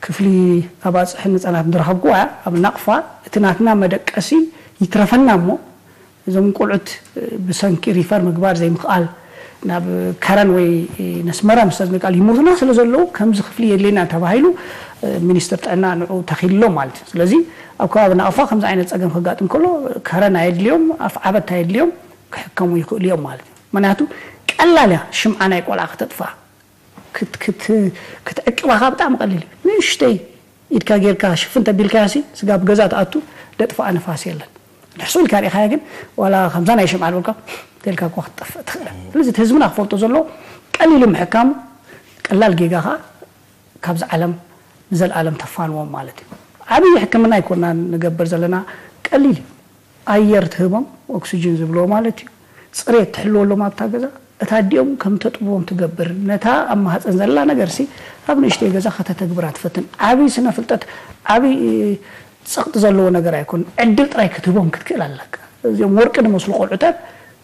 ክፍሊ ኣባፅሕን ህፃናት ዝረኸብኩዋ እያ። ኣብ ናቕፋ እቲ ናትና መደቀሲ ይትረፈና እሞ እዞም ቆልዑት ብሰንኪ ሪፈር ምግባር ዘይምኽኣል ናብ ከረን ወይ ነስመራ ምስ ምቃል ይሞቱና ስለ ዘለዉ ከምዚ ክፍሊ የድልየና ተባሂሉ ሚኒስትር ጥዕና ንዑ ተኺልሎም ማለት እዩ። ስለዚ ኣብ ከባቢ ናቕፋ ከምዚ ዓይነት ፀገም ከጋጥም ከሎ ከረን ኣየድልዮም፣ ኣፍ ዓበት ኣየድልዮም፣ ክሕከሙ ይኽእሉ እዮም ማለት እዩ። ምክንያቱ ቀላል እያ ሽምዓ ናይ ቆልዓ ክተጥፍኣ ክትዕቅባኻ ብጣዕሚ ቀሊል እዩ። ንእሽተይ ኢድካ ጌርካ ሽፍን ተቢልካያ ሲ ስጋብ ገዛ ትኣቱ ደጥፍኣ ንፋስ የለን። ንሕሱ ኢልካ ሪኢኻያ ግን ዋላ ከምዛ ናይ ሽምዓ ዝበልካ ተልካ እኳ ክትጠፍእ ትኽእል። ስለዚ እቲ ህዝብና ክፈልጦ ዘለዎ ቀሊል እዩ ምሕካሙ፣ ቀላል ጌጋ ኸዓ ካብዚ ዓለም ንዘለኣለም ተፋንዎም ማለት እዩ። ዓብዪ ሕክምና ኣይኮና ንገብር ዘለና፣ ቀሊል እዩ። ኣየር ትህቦም ኦክስጅን ዝብልዎ ማለት እዩ። ፅሬት ትሕልወሎም ኣብታ ገዛ እታ ኣዲኦም ከም ተጥብዎም ትገብር ነታ ኣብ ማህፀን ዘላ ነገር ሲ ኣብ ንእሽተይ ገዛ ከተተግብራ ትፈትን። ዓብዪ ስነ ፍልጠት ዓብዪ ፀቕጢ ዘለዎ ነገር ኣይኮን። ዕድል ጥራይ ክትህቦም ክትክእል ኣለካ። እዚኦም ወርቂ ዝመስሉ ቆልዑታት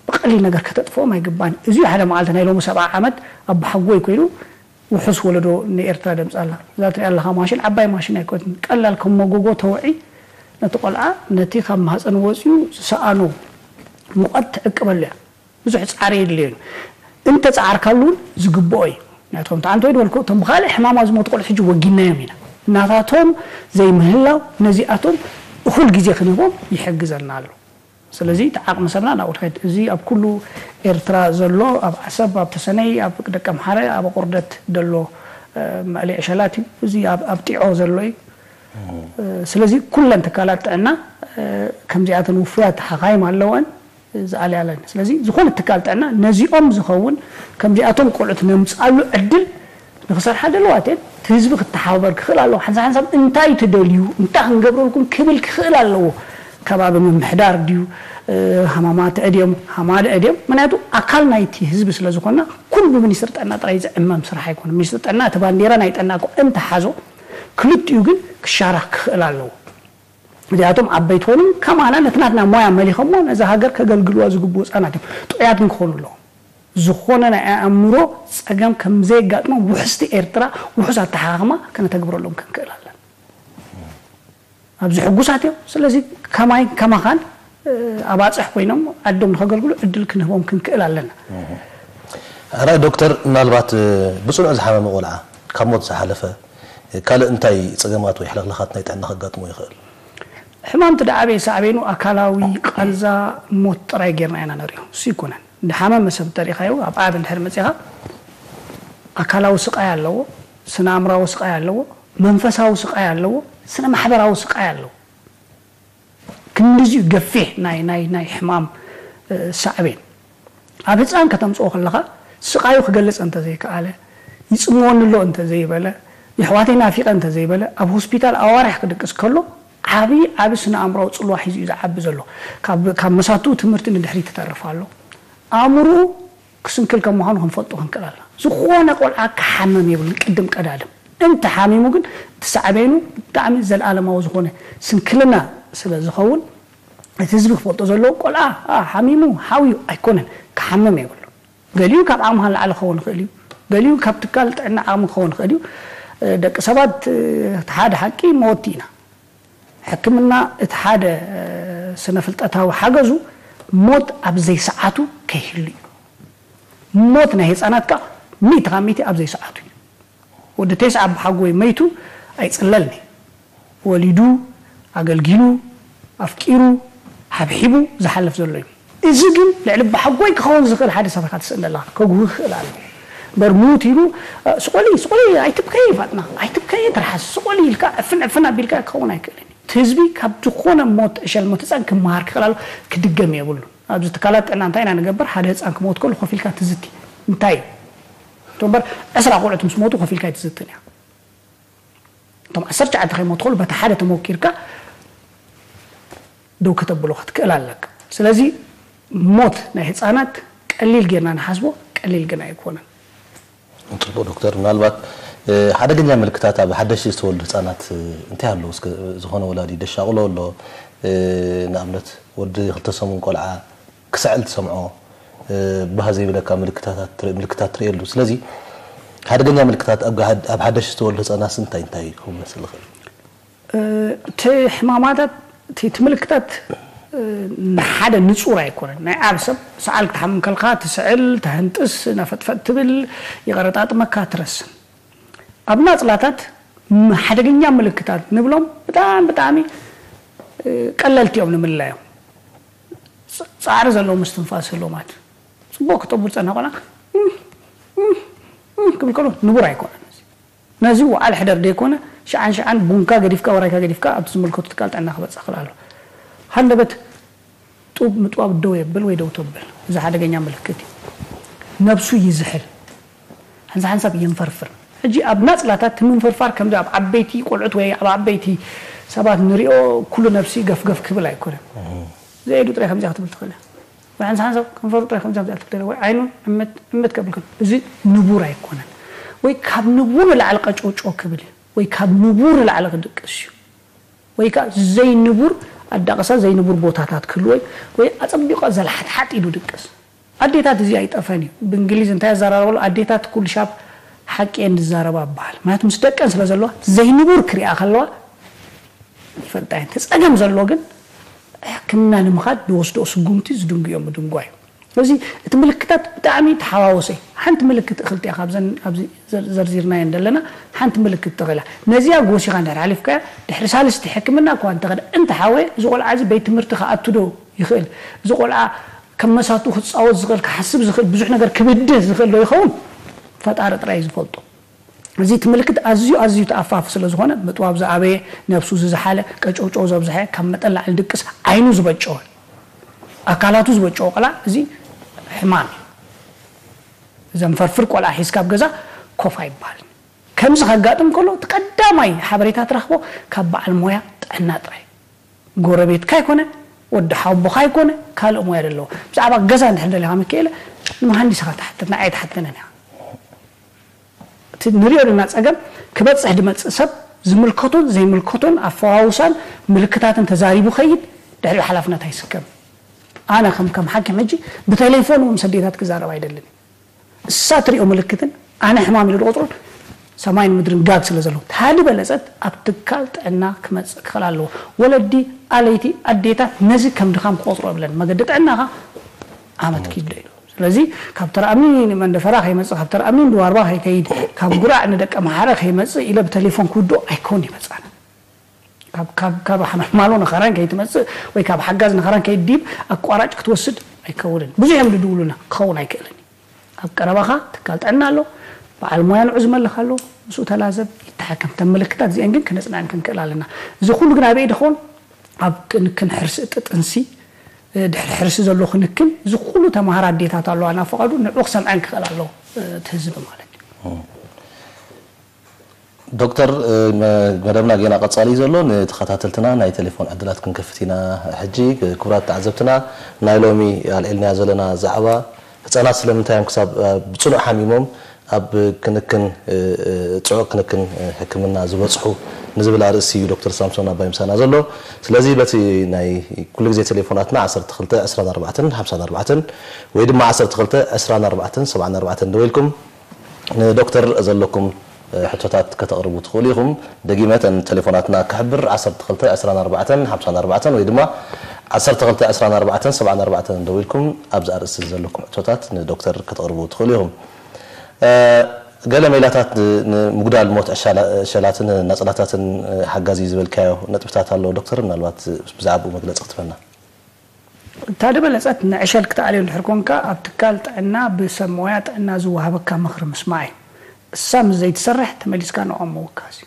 ብቐሊል ነገር ከተጥፍኦም ኣይግባን። እዚ ሓደ መዓልቲ ናይ ሎሚ ሰብዓ ዓመት ኣቦሓጎይ ኮይኑ ውሑስ ወለዶ ንኤርትራ ደምጻ ኣላ። እዛ ትሪኣ ኣለኻ ማሽን ዓባይ ማሽን ኣይኮነትን። ቀላል ከም መጎጎ ተውዒ ነቲ ቆልዓ ነቲ ካብ ማህፀን ወፂኡ ዝሰኣኖ ሙቐት ትዕቅበሉ እያ። ብዙሕ ፃዕሪ የድልዮን እንተ ፃዓርካሉ እውን ዝግብኦ እዩ። ምክንያቱ ከምቲ ኣንተ ዝበልኮ እቶም ብካልእ ሕማማ ዝሞቱ ቆልዑ ሕጂ ወጊናዮም ኢና። እናታቶም ዘይምህላው ነዚኣቶም እኹል ግዜ ክንህቦም ይሕግዘና ኣሎ። ስለዚ እቲ ዓቕሚ ሰብና ናብኡ ትኸይድ። እዚ ኣብ ኩሉ ኤርትራ ዘሎ ኣብ ዓሰብ ኣብ ተሰነይ ኣብ ደቀምሓረ ኣብ ኣቑርደት ዘሎ መእሊ ዕሸላት እዩ። እዚ ኣብ ጢዖ ዘሎ እዩ። ስለዚ ኩለን ትካላት ጥዕና ከምዚኣተን ውፉያት ሓኻይም ኣለወን ዝኣልያለን። ስለዚ ዝኾነ ትካል ጥዕና ነዚኦም ዝኸውን ከምዚኣቶም ቆልዑት ነምፅኣሉ ዕድል ንክሰርሓ ደለዋት እየን። እቲ ህዝቢ ክተሓባበር ክኽእል ኣለዎ። ሓንሳብ ሓንሳብ እንታይ ትደልዩ፣ እንታይ ክንገብረልኩም ክብል ክኽእል ኣለዎ። ከባቢ ምምሕዳር ድዩ፣ ሃማማት ዕድዮም፣ ሃማደ ዕድዮም። ምክንያቱ ኣካል ናይቲ ህዝቢ ስለ ዝኾንና ኩሉ ብሚኒስትሪ ጥዕና ጥራይ ዝዕመም ስራሕ ኣይኮነ። ሚኒስትሪ ጥዕና እቲ ባንዴራ ናይ ጥዕና እኮ እንተሓዞ ክልቲኡ ግን ክሻራኽ ክኽእል ኣለዎ። እዚኣቶም ዓበይቲ ኮይኖም ከማና ነቲ ናትና ሞያ መሊኾሞ ነዛ ሃገር ከገልግልዋ ዝግብኡ ህፃናት እዮም። ጥዑያት ግን ክኾኑ ኣለዎም። ዝኾነ ናይ ኣእምሮ ፀገም ከም ዘየጋጥሞም ውሕስቲ ኤርትራ ውሑስ ኣተሓኻኽማ ከነተግብረሎም ክንክእል ኣለና። ኣብዚ ሕጉሳት እዮም። ስለዚ ከማይ ከማኻን ኣባፅሕ ኮይኖም ዓዶም ንኸገልግሉ ዕድል ክንህቦም ክንክእል ኣለና። ሕራይ ዶክተር፣ ምናልባት ብፅኑዕ ዝሓመመ ቆልዓ ካብ ሞት ዝሓለፈ ካልእ እንታይ ፀገማት ወይ ሕልኽላኻት ናይ ጥዕና ከጋጥሞ ይኽእል? ሕማም ትደዓበየ ሳዕቤኑ ኣካላዊ ቃንዛ ሞት ጥራይ ጌርና ኢና ነሪኦ። እሱ ይኮነን። ድሓመመ ሰብ ተሪኻዮ ኣብ ዓብ እንድሕር መፂኻ ኣካላዊ ስቃይ ኣለዎ፣ ስነ ኣእምራዊ ስቃይ ኣለዎ፣ መንፈሳዊ ስቃይ ኣለዎ፣ ስነ ማሕበራዊ ስቃይ ኣለዎ። ክንድዚኡ ገፊሕ ናይ ናይ ናይ ሕማም ሳዕቤን ኣብ ህፃን ከተምፅኦ ከለኻ ስቃዩ ክገልፅ እንተዘይከኣለ፣ ይፅምወኒ ኣሎ እንተዘይበለ፣ የሕዋተይ ናፊቐ እንተዘይበለ፣ ኣብ ሆስፒታል ኣዋርሕ ክድቅስ ከሎ ዓብዪ ዓቢ ስነ ኣእምራዊ ፅልዋ ሒዙ እዩ ዝዓቢ ዘሎ። ካብ ካብ መሳትኡ ትምህርቲ ንድሕሪት ትተርፍ ኣሎ። ኣእምርኡ ክስንክል ከም ምዃኑ ክንፈልጦ ክንክእል ኣለና። ዝኾነ ቆልዓ ክሓምም የብሉን ቅድም ቀዳድም። እንተ ሓሚሙ ግን እቲ ሳዕቤኑ ብጣዕሚ ዘለኣለማዊ ዝኾነ ስንክልና ስለ ዝኸውን እቲ ህዝቢ ክፈልጦ ዘለዎ ቆልዓ ሓሚሙ ሓውዩ ኣይኮነን ክሓምም የብሉ። ገሊኡ ካብ ዓቕምኻ ንላዕሊ ክኸውን ይኽእል እዩ። ገሊኡ ካብ ትካል ጥዕና ዓቕሚ ክኸውን ይኽእል እዩ። ደቂ ሰባት እቲ ሓደ ሓቂ መወቲ ኢና። ሕክምና እቲ ሓደ ስነ ፍልጠታዊ ሓገዙ ሞት ኣብ ዘይሰዓቱ ከይህሉ እዩ። ሞት ናይ ህፃናት ከዓ ሚእቲ ካብ ሚእቲ ኣብ ዘይሰዓቱ እዩ። ወዲ ቴስዓ ብሓጎይ መይቱ ኣይጽለልኒ። ወሊዱ፣ ኣገልጊሉ፣ ኣፍቂሩ፣ ሓብሒቡ ዝሓልፍ ዘሎ እዩ። እዚ ግን ልዕሊ ብሓጎይ ክኸውን ዝኽእል ሓደ ሰብ ኢኻ ትስእን ዘለኻ። ከጉሂ ክኽእል ኣሎ። እምበር ሙት ኢሉ፣ "ስቆሊ፣ ስቆሊ፣ ኣይትብከይ ፋጥና፣ ኣይትብከይ ትርሓስ፣ ስቆሊ" ኢልካ ዕፍን ዕፍን ኣቢልካ ክኸውን ኣይክእልን እዩ። እቲ ህዝቢ ካብ ዝኾነ ሞት፣ ዕሸል ሞት ህፃን ክመሃር ክኽእል ኣሎ። ክድገም የብሉ። ኣብዚ ትካላት ጥዕና እንታይ ኢና ንገብር? ሓደ ህፃን ክሞት ከሎ ኮፍ ኢልካ ትዝቲ። እንታይ እዩ? እቶም እምበር ዕስራ ቆልዑት ምስ ሞቱ ኮፍ ኢልካ ኣይትዝትን እያ። እቶም ዓሰርተ ትሽዓተ ከይሞቱ ከሎ በቲ ሓደ ተሞኪርካ ደው ከተብሎ ክትክእል ኣለካ። ስለዚ ሞት ናይ ህፃናት ቀሊል ጌርና ንሓስቦ፣ ቀሊል ግን ኣይኮነን። ጽቡቅ ዶክተር፣ ምናልባት ሓደገኛ ምልክታት ኣብ ሓደሽቲ ዝተወልዱ ህጻናት እንታይ ኣለዉ? እስከ ዝኾነ ወላዲ ደሻቕሎ ኣሎ፣ ንኣብነት ወዲ ክልተ ሰሙን ቆልዓ ክስዕል ትሰምዖ፣ ባህ ዘይብለካ ምልክታት ትርእየሉ። ስለዚ ሓደገኛ ምልክታት ኣብ ሓደሽቲ ዝተወልዱ ህጻናት እንታይ እንታይ ክመስል ይኽእል? እቲ ሕማማታት እቲ ምልክታት ንሓደ ንጹር ኣይኮነን። ናይ ኣብ ሰብ ሰዓል ክትሓምም ከልካ ትስዕል፣ ተህንጥስ፣ ነፈጥፈጥ ትብል፣ ይቐረጣጥመካ፣ ትረስን። ኣብ ናጽላታት ሓደገኛ ምልክታት ንብሎም ብጣዕሚ ብጣዕሚ ቀለልቲ እዮም ንምልላዮም። ጻዕሪ ዘለዎ ምስትንፋስ ህሎማት ጽቡቅ ክጠቡ ዝጸንሐ ቆልዓ ክብል ከሎ ንቡር ኣይኮነን። ነዚ ወዓል ሕደር ደይኮነ ሽዓን ሽዓን ቡንካ ገዲፍካ ወራይካ ገዲፍካ ኣብቲ ዝምልከቱ ትካል ጥዕና ክበጽሕ ክእል ኣሎ። ሃንደበት ጡብ ምጥዋብ ደው የብል ወይ ደው ተብል። እዚ ሓደገኛ ምልክት እዩ። ነብሱ ይዝሕል። ሓንሳ ሓንሳብ የንፈርፍር። ሕጂ ኣብ ናጽላታት እቲ ምንፍርፋር ከምዚ ኣብ ዓበይቲ ቆልዑት ወይ ኣብ ዓበይቲ ሰባት ንሪኦ ኩሉ ነብሲ ገፍገፍ ክብል ኣይኮነን። ዘየዱ ጥራይ ከምዚኣ ክትብል ትኽእል እያ። ወይ ሓንሳ ሓንሳብ ከንፈሩ ጥራይ ከምዚኣ ክትብል ወይ ዓይኑ እምት እምት ከብል ከሎ እዚ ንቡር ኣይኮነን። ወይ ካብ ንቡር ንላዕሊ ቀጨውጨው ክብል እዩ። ወይ ካብ ንቡር ንላዕሊ ክድቅስ እዩ። ወይ ከዓ ዘይንቡር ኣዳቕሳ ዘይንቡር ቦታታት ክህልዎ እዩ። ወይ ኣጸቢቑ ዘልሓትሓጥ ኢሉ ድቅስ። ኣዴታት እዚ ኣይጠፈን እዩ። ብእንግሊዝ እንታይ ኣዘራርበሉ ኣዴታት ኩሉ ሻብ ሓቂ እየን ዝዛረባ ይበሃል። ምክንያቱ ምስ ደቀን ስለ ዘለዋ ዘይንቡር ክሪኣ ከለዋ ይፈልጣ እየን። እቲ ጸገም ዘሎ ግን ሕክምና ንምኻድ ዝወስድኦ ስጉምቲ ዝድንጉዮ ምድንጓ እዩ። ስለዚ እቲ ምልክታት ብጣዕሚ ተሓዋወሰ እዩ። ሓንቲ ምልክት እኽልቲ እያ ካብዘን ኣብዚ ዘርዚርናየን ዘለና ሓንቲ ምልክት ተኽእላ። ነዚኣ ጎሲኻ እንድሕር ሓሊፍካያ ድሕሪ ሳልስቲ ሕክምና እኳ እንተኸደ እንተሓወየ እዚ ቆልዓ እዚ ቤት ትምህርቲ ክኣቱ ዶ ይኽእል? እዚ ቆልዓ ከም መሳቱ ክፃወት ዝኽእል ክሓስብ ዝኽእል ብዙሕ ነገር ክብድህ ዝኽእል ዶ ይኸውን? ፈጣሪ ጥራይ እዩ ዝፈልጦ። እዚ እቲ ምልክት ኣዝዩ ኣዝዩ ተኣፋፊ ስለ ዝኾነ ምጥዋብ ዝኣበየ፣ ነብሱ ዝዝሓለ፣ ቀጨውጨው ዘብዝሐ፣ ካብ መጠን ላዕሊ ድቅስ፣ ዓይኑ ዝበጨወ፣ ኣካላቱ ዝበጨወ ቆልዓ እዚ ሕማም እዩ። ዘንፈርፍር ቆልዓ ሒዝካ ኣብ ገዛ ኮፍ ኣይበሃልን። ከምዚ ከጋጥም ከሎ እቲ ቀዳማይ ሓበሬታ ትረኽቦ ካብ በዓል ሞያ ጥዕና ጥራይ። ጎረቤትካ ኣይኮነ፣ ወዲ ሓውቦኻ ኣይኮነ፣ ካልእ ሞያ ዘለዎ። ብዛዕባ ገዛ እንድሕር ደሊኻ ሚካኤለ ንመሃንዲስ ኢኻ ትሓትት፣ ንዓይ ኣይትሓተንን ኢኻ። እቲ ንሪኦ ዘለና ጸገም ክበጽሕ ድመጽእ ሰብ ዝምልከቶን ዘይምልከቶን ኣፈዋውሳን ምልክታትን ተዛሪቡ ኸይድ ድሕሪኡ ሓላፍነት ኣይስከም። ኣነ ከም ከም ሓኪም ሕጂ ብቴሌፎን እውን ምስ ኣዴታት ክዛረብ ኣይደልን። እሳ ትሪኦ ምልክትን ኣነ ሕማም ኢሉ ዝቆፅሮን ሰማይን ምድርን ጋግ ስለ ዘለዎ ታዲ በለፀት ኣብ ትካል ጥዕና ክመፅእ ክኽእል ኣለዎ። ወለዲ ኣለይቲ ኣዴታት ነዚ ከም ድኻም ክቆፅሮ የብለን። መገዲ ጥዕናኻ ዓመት ኪድ ዶ ኢሉ ስለዚ ካብ ተረኣምኒ ንመንደፈራ ከይመፅእ ካብ ተረኣምኒ ንድዋርባ ከይከይድ ካብ ጉራዕ ንደቀ መሓረ ከይመፅእ ኢለ ብቴሌፎን ክውድኦ ኣይከውን ይመፅኣና። ካብ ካብ ካብ ሓማሎ ንኸራን ከይትመፅእ ወይ ካብ ሓጋዝ ንኸራን ከይዲብ ኣቋራጭ ክትወስድ ኣይከውንን። ብዙሕ እዮም ዝድውሉና ክኸውን ኣይክእልን እዩ። ኣብ ቀረባኻ ትካል ጥዕና ኣሎ፣ በዓል ሞያ ንዑ ዝመልኽ ኣሎ፣ ምስኡ ተላዘብ ይተሓከም። ተን ምልክታት እዚአን ግን ክነፅንዐን ክንክእል ኣለና። እዚ ኩሉ ግን ኣበይ ድኸውን ኣብ ክንክን ሕርሲ ጥጥንሲ ድሕሪ ሕርሲ ዘሎ ክንክን እዚ ኩሉ ተምሃራ ኣዴታት ኣለዋ ናብ ፈቓዱ ንዑ ክሰምዐን ክኽእል ኣለዎ እቲ ህዝቢ ማለት እዩ። ዶክተር መደብና ጌና ቀጻሊ እዩ ዘሎ። ንተኸታተልትና ናይ ቴሌፎን ዕድላት ክንከፍት ኢና። ሕጂ ክቡራት ተዓዘብትና ናይ ሎሚ ኣልዒልናዮ ዘለና ዛዕባ ህጻናት ስለምንታይ እዮም ክሳብ ብጽኑዕ ሓሚሞም ኣብ ክንክን ጽዑቕ ክንክን ሕክምና ዝበጽሑ ንዝብል ኣርእስቲ እዩ ዶክተር ሳምሶን ኣባይ ምሳና ዘሎ። ስለዚ በቲ ናይ ኩሉ ግዜ ቴሌፎናትና ዓሰርተ ክልተ ዕስራን ኣርባዕተን ሓምሳን ኣርባዕተን ወይ ድማ ዓሰርተ ክልተ ዕስራን ኣርባዕተን ሰብዓን ኣርባዕተን ደዊልኩም ንዶክተር ዘለኩም ሕቶታት ከተቕርቡ ትኽእሉ ኢኹም። ደጊመ እተን ቴሌፎናትና ክሕብር ዓሰርተ ክልተ ዕስራን ኣርባዕተን ሓምሳን ኣርባዕተን ወይ ድማ ዓሰርተ ክልተ ዕስራን ኣርባዕተን ሰብዓን ኣርባዕተን ደዊልኩም ኣብዚ ኣርእስቲ ዘለኩም ሕቶታት ንዶክተር ከተቕርቡ ትኽእሉ ኢኹም። ገለ ሜላታት ንምጉዳል ሞት ዕሸላትን ናጽላታትን ሓጋዚ ዝበልካዮ ነጥብታት ኣሎ ዶክተር፣ ምናልባት ብዛዕባኡ መግለጺ ክትበና። እታ ዝበለጸት ንዕሸል ክትኣልዮ እንድሕር ኮንካ ኣብ ትካል ጥዕና ብሰብ ሞያ ጥዕና ዝወሃበካ ምኽሪ ምስማዕ እዩ። እሳ ምስ ዘይትሰርሕ ተመሊስካ ንኦም ምውካስ እዩ።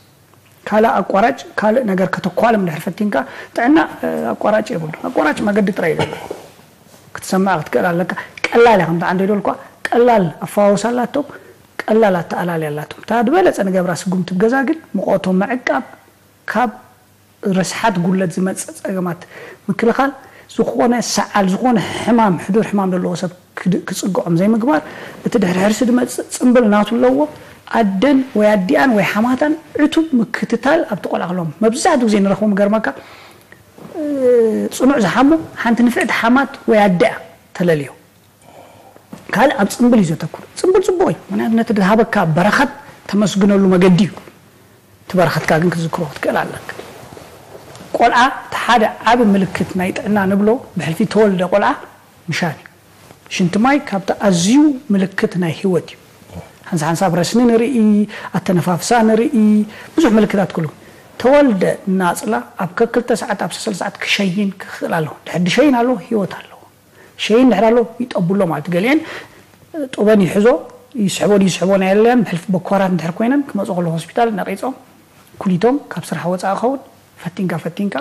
ካልእ ኣቋራጭ ካልእ ነገር ከተኳልም እንድሕር ፈቲንካ ጥዕና ኣቋራጭ የብሉ። ኣቋራጭ መገዲ ጥራይ እዩ ክትሰምዕ ክትክእል ኣለካ። ቀላል እያ ከምታ ዓንዶ ይደልኳ ቀላል ኣፈዋውሳ ኣላቶም ቀላል ኣተኣላልያ ኣላቶም። እታ ዝበለጸ ንገብራ ስጉምቲ ብገዛ ግን ሙቐቶም ምዕቃብ ካብ ርስሓት ጉለት ዝመጽእ ጸገማት ምክልኻል ዝኾነ ሰዓል ዝኾነ ሕማም ሕዱር ሕማም ዘለዎ ሰብ ክጽግዖም ዘይምግባር እቲ ድሕሪ ሕርሲ ዝመጽእ ጽምብል ናቱ ኣለዎ ኣደን ወይ ኣዲኣን ወይ ሓማታን ዕቱብ ምክትታል ኣብቲ ቆልዓ ክህልዎም መብዛሕትኡ ግዜ ንረኽቦም ገርመካ ጽኑዕ ዝሓሙ ሓንቲ ንፍዕቲ ሓማት ወይ ኣደኣ ተለልዮ ካልእ ኣብ ጽምብል እዩ ዘተኩር። ጽምብል ጽቡቕ እዩ፣ ምኽንያቱ ነቲ ዝሃበካ በረኸት ተመስግነሉ መገዲ እዩ። እቲ በረኸትካ ግን ክትዝክሮ ክትክእል ኣለካ። ቆልዓ እቲ ሓደ ዓቢ ምልክት ናይ ጥዕና ንብሎ ብሕልፊ ተወልደ ቆልዓ ምሻን እዩ። ሽንቲ ማይ ካብቲ ኣዝዩ ምልክት ናይ ህይወት እዩ። ሓንሳ ሓንሳብ ረስኒ ንርኢ፣ ኣተነፋፍሳ ንርኢ፣ ብዙሕ ምልክታት ክህሉ ተወልደ እናጽላ ኣብ ከክልተ ሰዓት ኣብ ሰሰል ሰዓት ክሸይን ክኽእል ኣለዎ። ድሕር ድሸይን ኣለዎ ህይወት ኣለዎ። ሸይን ድሕር ኣሎ ይጠቡ ኣሎ ማለት ገሊአን ጡበን ይሕዞ ይስሕቦ ድዩ ይስሕቦ ናይ የለያን ብሕልፊ በኳራት እንድሕር ኮይነን ክመፁ ከለዉ ሆስፒታል ነቂፆም ኩሊቶም ካብ ስራሕ ወፃኢ ኸውን ፈቲንካ ፈቲንካ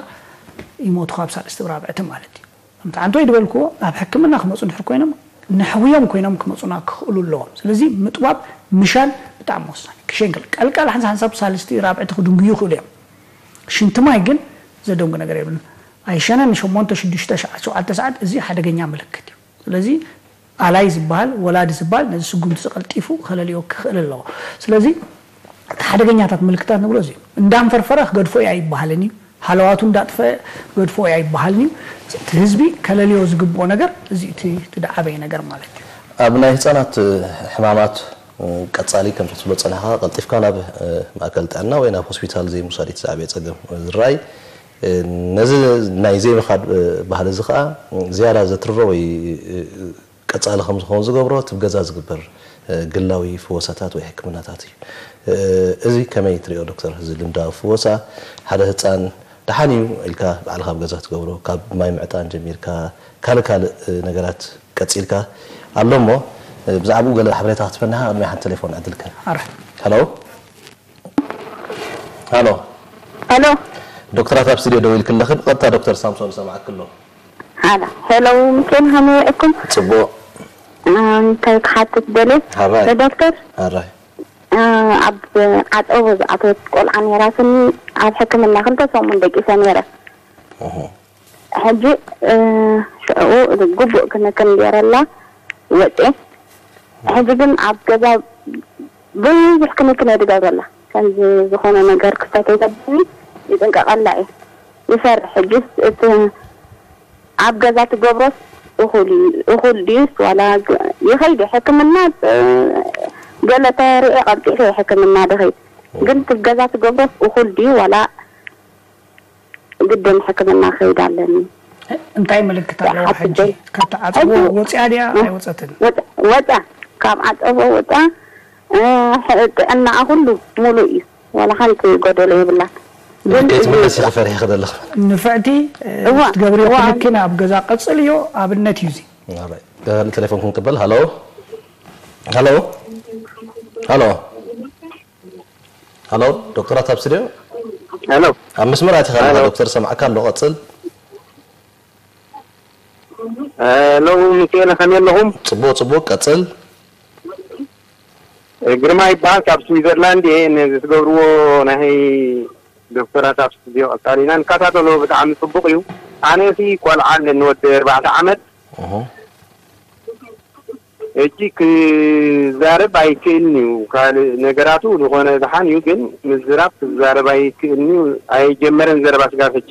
ይሞቱ ካብ ሳልስቲ ብራብዕቲ ማለት እዩ። ከምቲ ዓንቶይ ዝበልክዎ ኣብ ሕክምና ክመፁ እንድሕር ኮይኖም ነሕውዮም ኮይኖም ክመፁና ክኽእሉ ኣለዎም። ስለዚ ምጥባብ ምሻን ብጣዕሚ ወሳኒ ክሸይን ከሎ ቀልቃል ሓንሳ ሓንሳብ ሳልስቲ ራብዕቲ ክድንግዩ ይኽእሉ እዮም። ሽንቲ ማይ ግን ዘደንጉ ነገር የብሉን። ኣይሸነን ሸሞንተ ሽዱሽተ ሸዓተ ሰዓት እዚ ሓደገኛ ምልክት እዩ። ስለዚ ኣላይ ዝበሃል ወላዲ ዝበሃል ነዚ ስጉምቲ እዚ ቀልጢፉ ከለልዮ ክኽእል ኣለዎ። ስለዚ እቲ ሓደገኛታት ምልክታት ንብሎ እዚ እንዳንፈርፈረ ክገድፎ እዩ ኣይበሃልን እዩ። ሃለዋቱ እንዳጥፈ ክገድፎ እዩ ኣይበሃልን እዩ። እቲ ህዝቢ ከለልዮ ዝግብኦ ነገር እዚ እቲ እቲ ደዓበየ ነገር ማለት እዩ። ኣብ ናይ ህፃናት ሕማማት ቀፃሊ ከምቲ ትብሎ ፀኒሕካ ቀልጢፍካ ናብ ማእከል ጥዕና ወይ ናብ ሆስፒታል ዘይምውሳድ እቲ ዝዓበየ ፀገም ዝረኣይ። ነዚ ናይ ዘይምኻድ ባህሊ እዚ ከዓ ዝያዳ ዘትርሮ ወይ ቀፃሊ ከም ዝኸውን ዝገብሮ እቲ ብገዛ ዝግበር ግላዊ ፍወሳታት ወይ ሕክምናታት እዩ። እዚ ከመይ ትሪኦ ዶክተር? እዚ ልምዳዊ ፍወሳ ሓደ ህፃን ደሓን እዩ ኢልካ ባዕልኻ ኣብ ገዛ ትገብሮ ካብ ማይ ምዕጣን ጀሚርካ ካልእ ካልእ ነገራት ቀፂልካ ኣሎ እሞ ብዛዕባኡ ገለ ሓበሬታ ክትበናሃ ቅድሚ ሓንቲ ቴሌፎን ዕድልከ። ሄሎ ሄሎ ሄሎ ዶክተራት ኣብ ስቱድዮ ደው ኢልክለኺ ብቐጥታ ዶክተር ሳምሶን ሰማዕኪ ኣሎ። ሄሎ ሄሎ ሚካኤል ከመይ ውዒልኩም? ፅቡቕ። እንታይ ክሓትት ደልየ ንዶክተር ኣራይ ኣብ ዓፀቦ ዝኣተወት ቆልዓ ነይራትኒ ኣብ ሕክምና ክልተ ሰሙን ደቂሰ ነይረ። ሕጂ ሽዑ ግቡእ ክንክን ገይረላ ወፅየ። ሕጂ ግን ኣብ ገዛ ብዙሕ ክንክን እየ ዝገብረላ። ከምዚ ዝኾነ ነገር ክስተት የገብኒ ይጥንቀቐላ እየ። ይፈርሕ ሕጂስ እቲ ኣብ ገዛ ትገብሮስ እኹል እዩ እኹል ድዩስ ዋላ ይኸይድ ሕክምና ገለ ተሪኤ ቀልጢፈ ሕክምና ድኸይድ ግን ትገዛ ትገብሮስ እኹል ድዩ ዋላ ግድን ሕክምና ክኸይድ ኣለኒ። እንታይ ምልክት ኣለዎ ሕጂ? ካብቲ ዓፀቦ ወፅያ ድያ ኣይወፀትን? ወፅያ ካብ ዓፀቦ ወፅያ ጥዕናኣ ኩሉ ሙሉእ እዩ። ዋላ ሓንቲ ጎደሎ የብላን። ግን ከይትምለሲ ፈሪሕኺ ዘለኺ? ንፍዕቲ ክትገብርዮ ክንክን ኣብ ገዛ ቀፅልዮ ኣብነት እዩ እዚ። ቴሌፎን ክንቅበል። ሃሎ ሃሎ ሃሎ ሃሎ ዶክተራት ኣብ ስቱድዮ ሄሎ ኣብ መስመር ኣቲኻ ኣለኻ ዶክተር ሰማዕካ ኣሎ ቀጽል ሄሎ ሚካኤል ከመይ ኣለኹም ጽቡቕ ጽቡቕ ቀጽል ግርማ ይበሃል ካብ ስዊዘርላንድ እየ ነዚ ትገብርዎ ናይ ዶክተራት ኣብ ስቱድዮ ቀጻሊና ንከታተሎ ብጣዕሚ ጽቡቕ እዩ ኣነ ሲ ቆልዓ ኣለኒ ወዲ ኣርባዕተ ዓመት ሕጂ ክዛረብ ኣይክእልን እዩ ካልእ ነገራቱ ዝኾነ ደሓን እዩ ግን ምዝራብ ክዛረብ ኣይክእልን እዩ ኣይጀመረን ዘረባ ስጋብ ሕጂ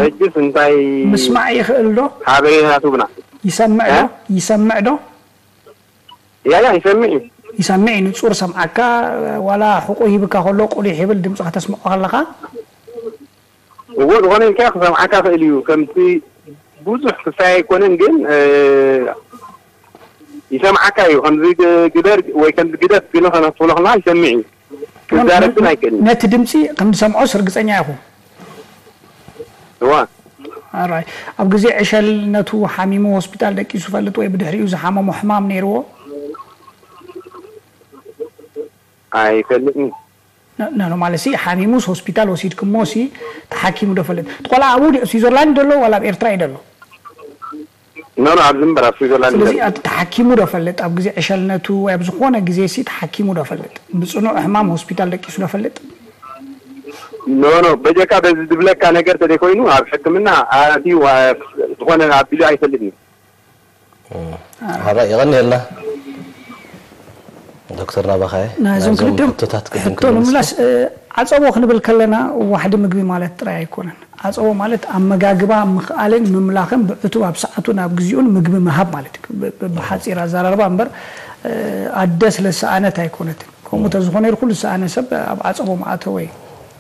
ሕጅስ እንታይ ምስማዕ ይኽእል ዶ ሓበሬታ ትብና ይሰምዕ ዶ ይሰምዕ ዶ ያያ ይሰምዕ እዩ ይሰምዕ እዩ ንጹር ሰምዓካ ዋላ ሕቆ ሂብካ ከሎ ቁሊሕ ይብል ድምጽ ከተስምዖ ከለኻ እዎ ዝኾነ ኢልካ ክሰምዓካ ክእል እዩ ከምቲ ብዙሕ ክሳይ ኣይኮነን ግን ይሰምዓካ እዩ። ከምዚ ግ- ግበር ወይ ከምዚ ግደፍ ግን ከነትብሎ ከለና ይሰምዕ እዩ። ክዛረብ ግን ኣይክእልን። ነቲ ድምፂ ከም ዝሰምዖስ ርግፀኛ ኢኹ? እዋ። ኣራይ፣ ኣብ ግዜ ዕሸልነቱ ሓሚሙ ሆስፒታል ደቂሱ ፈልጥ ወይ ብድሕሪኡ ዝሓመሞ ሕማም ነይርዎ? ኣይፈልጥን። ኖ ኖ፣ ማለት ሲ ሓሚሙስ ሆስፒታል ወሲድክሞ ሲ ተሓኪሙ ዶ ፈልጥ? እቲ ቆልዓ ኣብኡ ድዩ፣ ስዊዘርላንድ ደሎ ዋላ ኣብ ኤርትራ እዩ ደሎ? ኖ ኖ፣ ኣብዚ እምበር ኣብ ስዊዘርላንድ ስለዚ ደሎ። ኣቲ ተሓኪሙ ዶ ፈልጥ? ኣብ ግዜ ዕሸልነቱ ወይ ኣብ ዝኾነ ግዜ ሲ ተሓኪሙ ዶ ፈልጥ? ብጽኑዕ ሕማም ሆስፒታል ደቂሱ ዶ ፈልጥ? ኖ ኖ፣ በጀካ በዚ ዝብለካ ነገር ተዘይኮይኑ ኣብ ሕክምና ኣትዩ ዋ- ዝኾነ ኣቢሉ ኣይፈልጥን እዩ። ሓራይ ይቐንየልና ዶክተር ናባኻየ። ናይዞም ክልተ ሕቶታት ቅድም ሕቶ ክምልስ ንምምላስ እ፣ ዓፀቦ ክንብል ከለና ዋሕዲ ምግቢ ማለት ጥራይ ኣይኮነን። ዓፀቦ ማለት ኣመጋግባ ምኽኣልን ምምላኽን ብዕቱብ ኣብ ሰዓቱ ናብ ግዚኡን ምግቢ ምሃብ ማለት እዩ። ብ- ብ- ብሓፂር ኣዘራርባ እምበር እ፣ ኣደ ስለ ዝሰኣነት ኣይኮነትን። ከምኡ ተዝኾነ ኢሉ ኩሉ ዝሰኣነ ሰብ ኣብ ዓፀቦ ምኣተወ እዩ።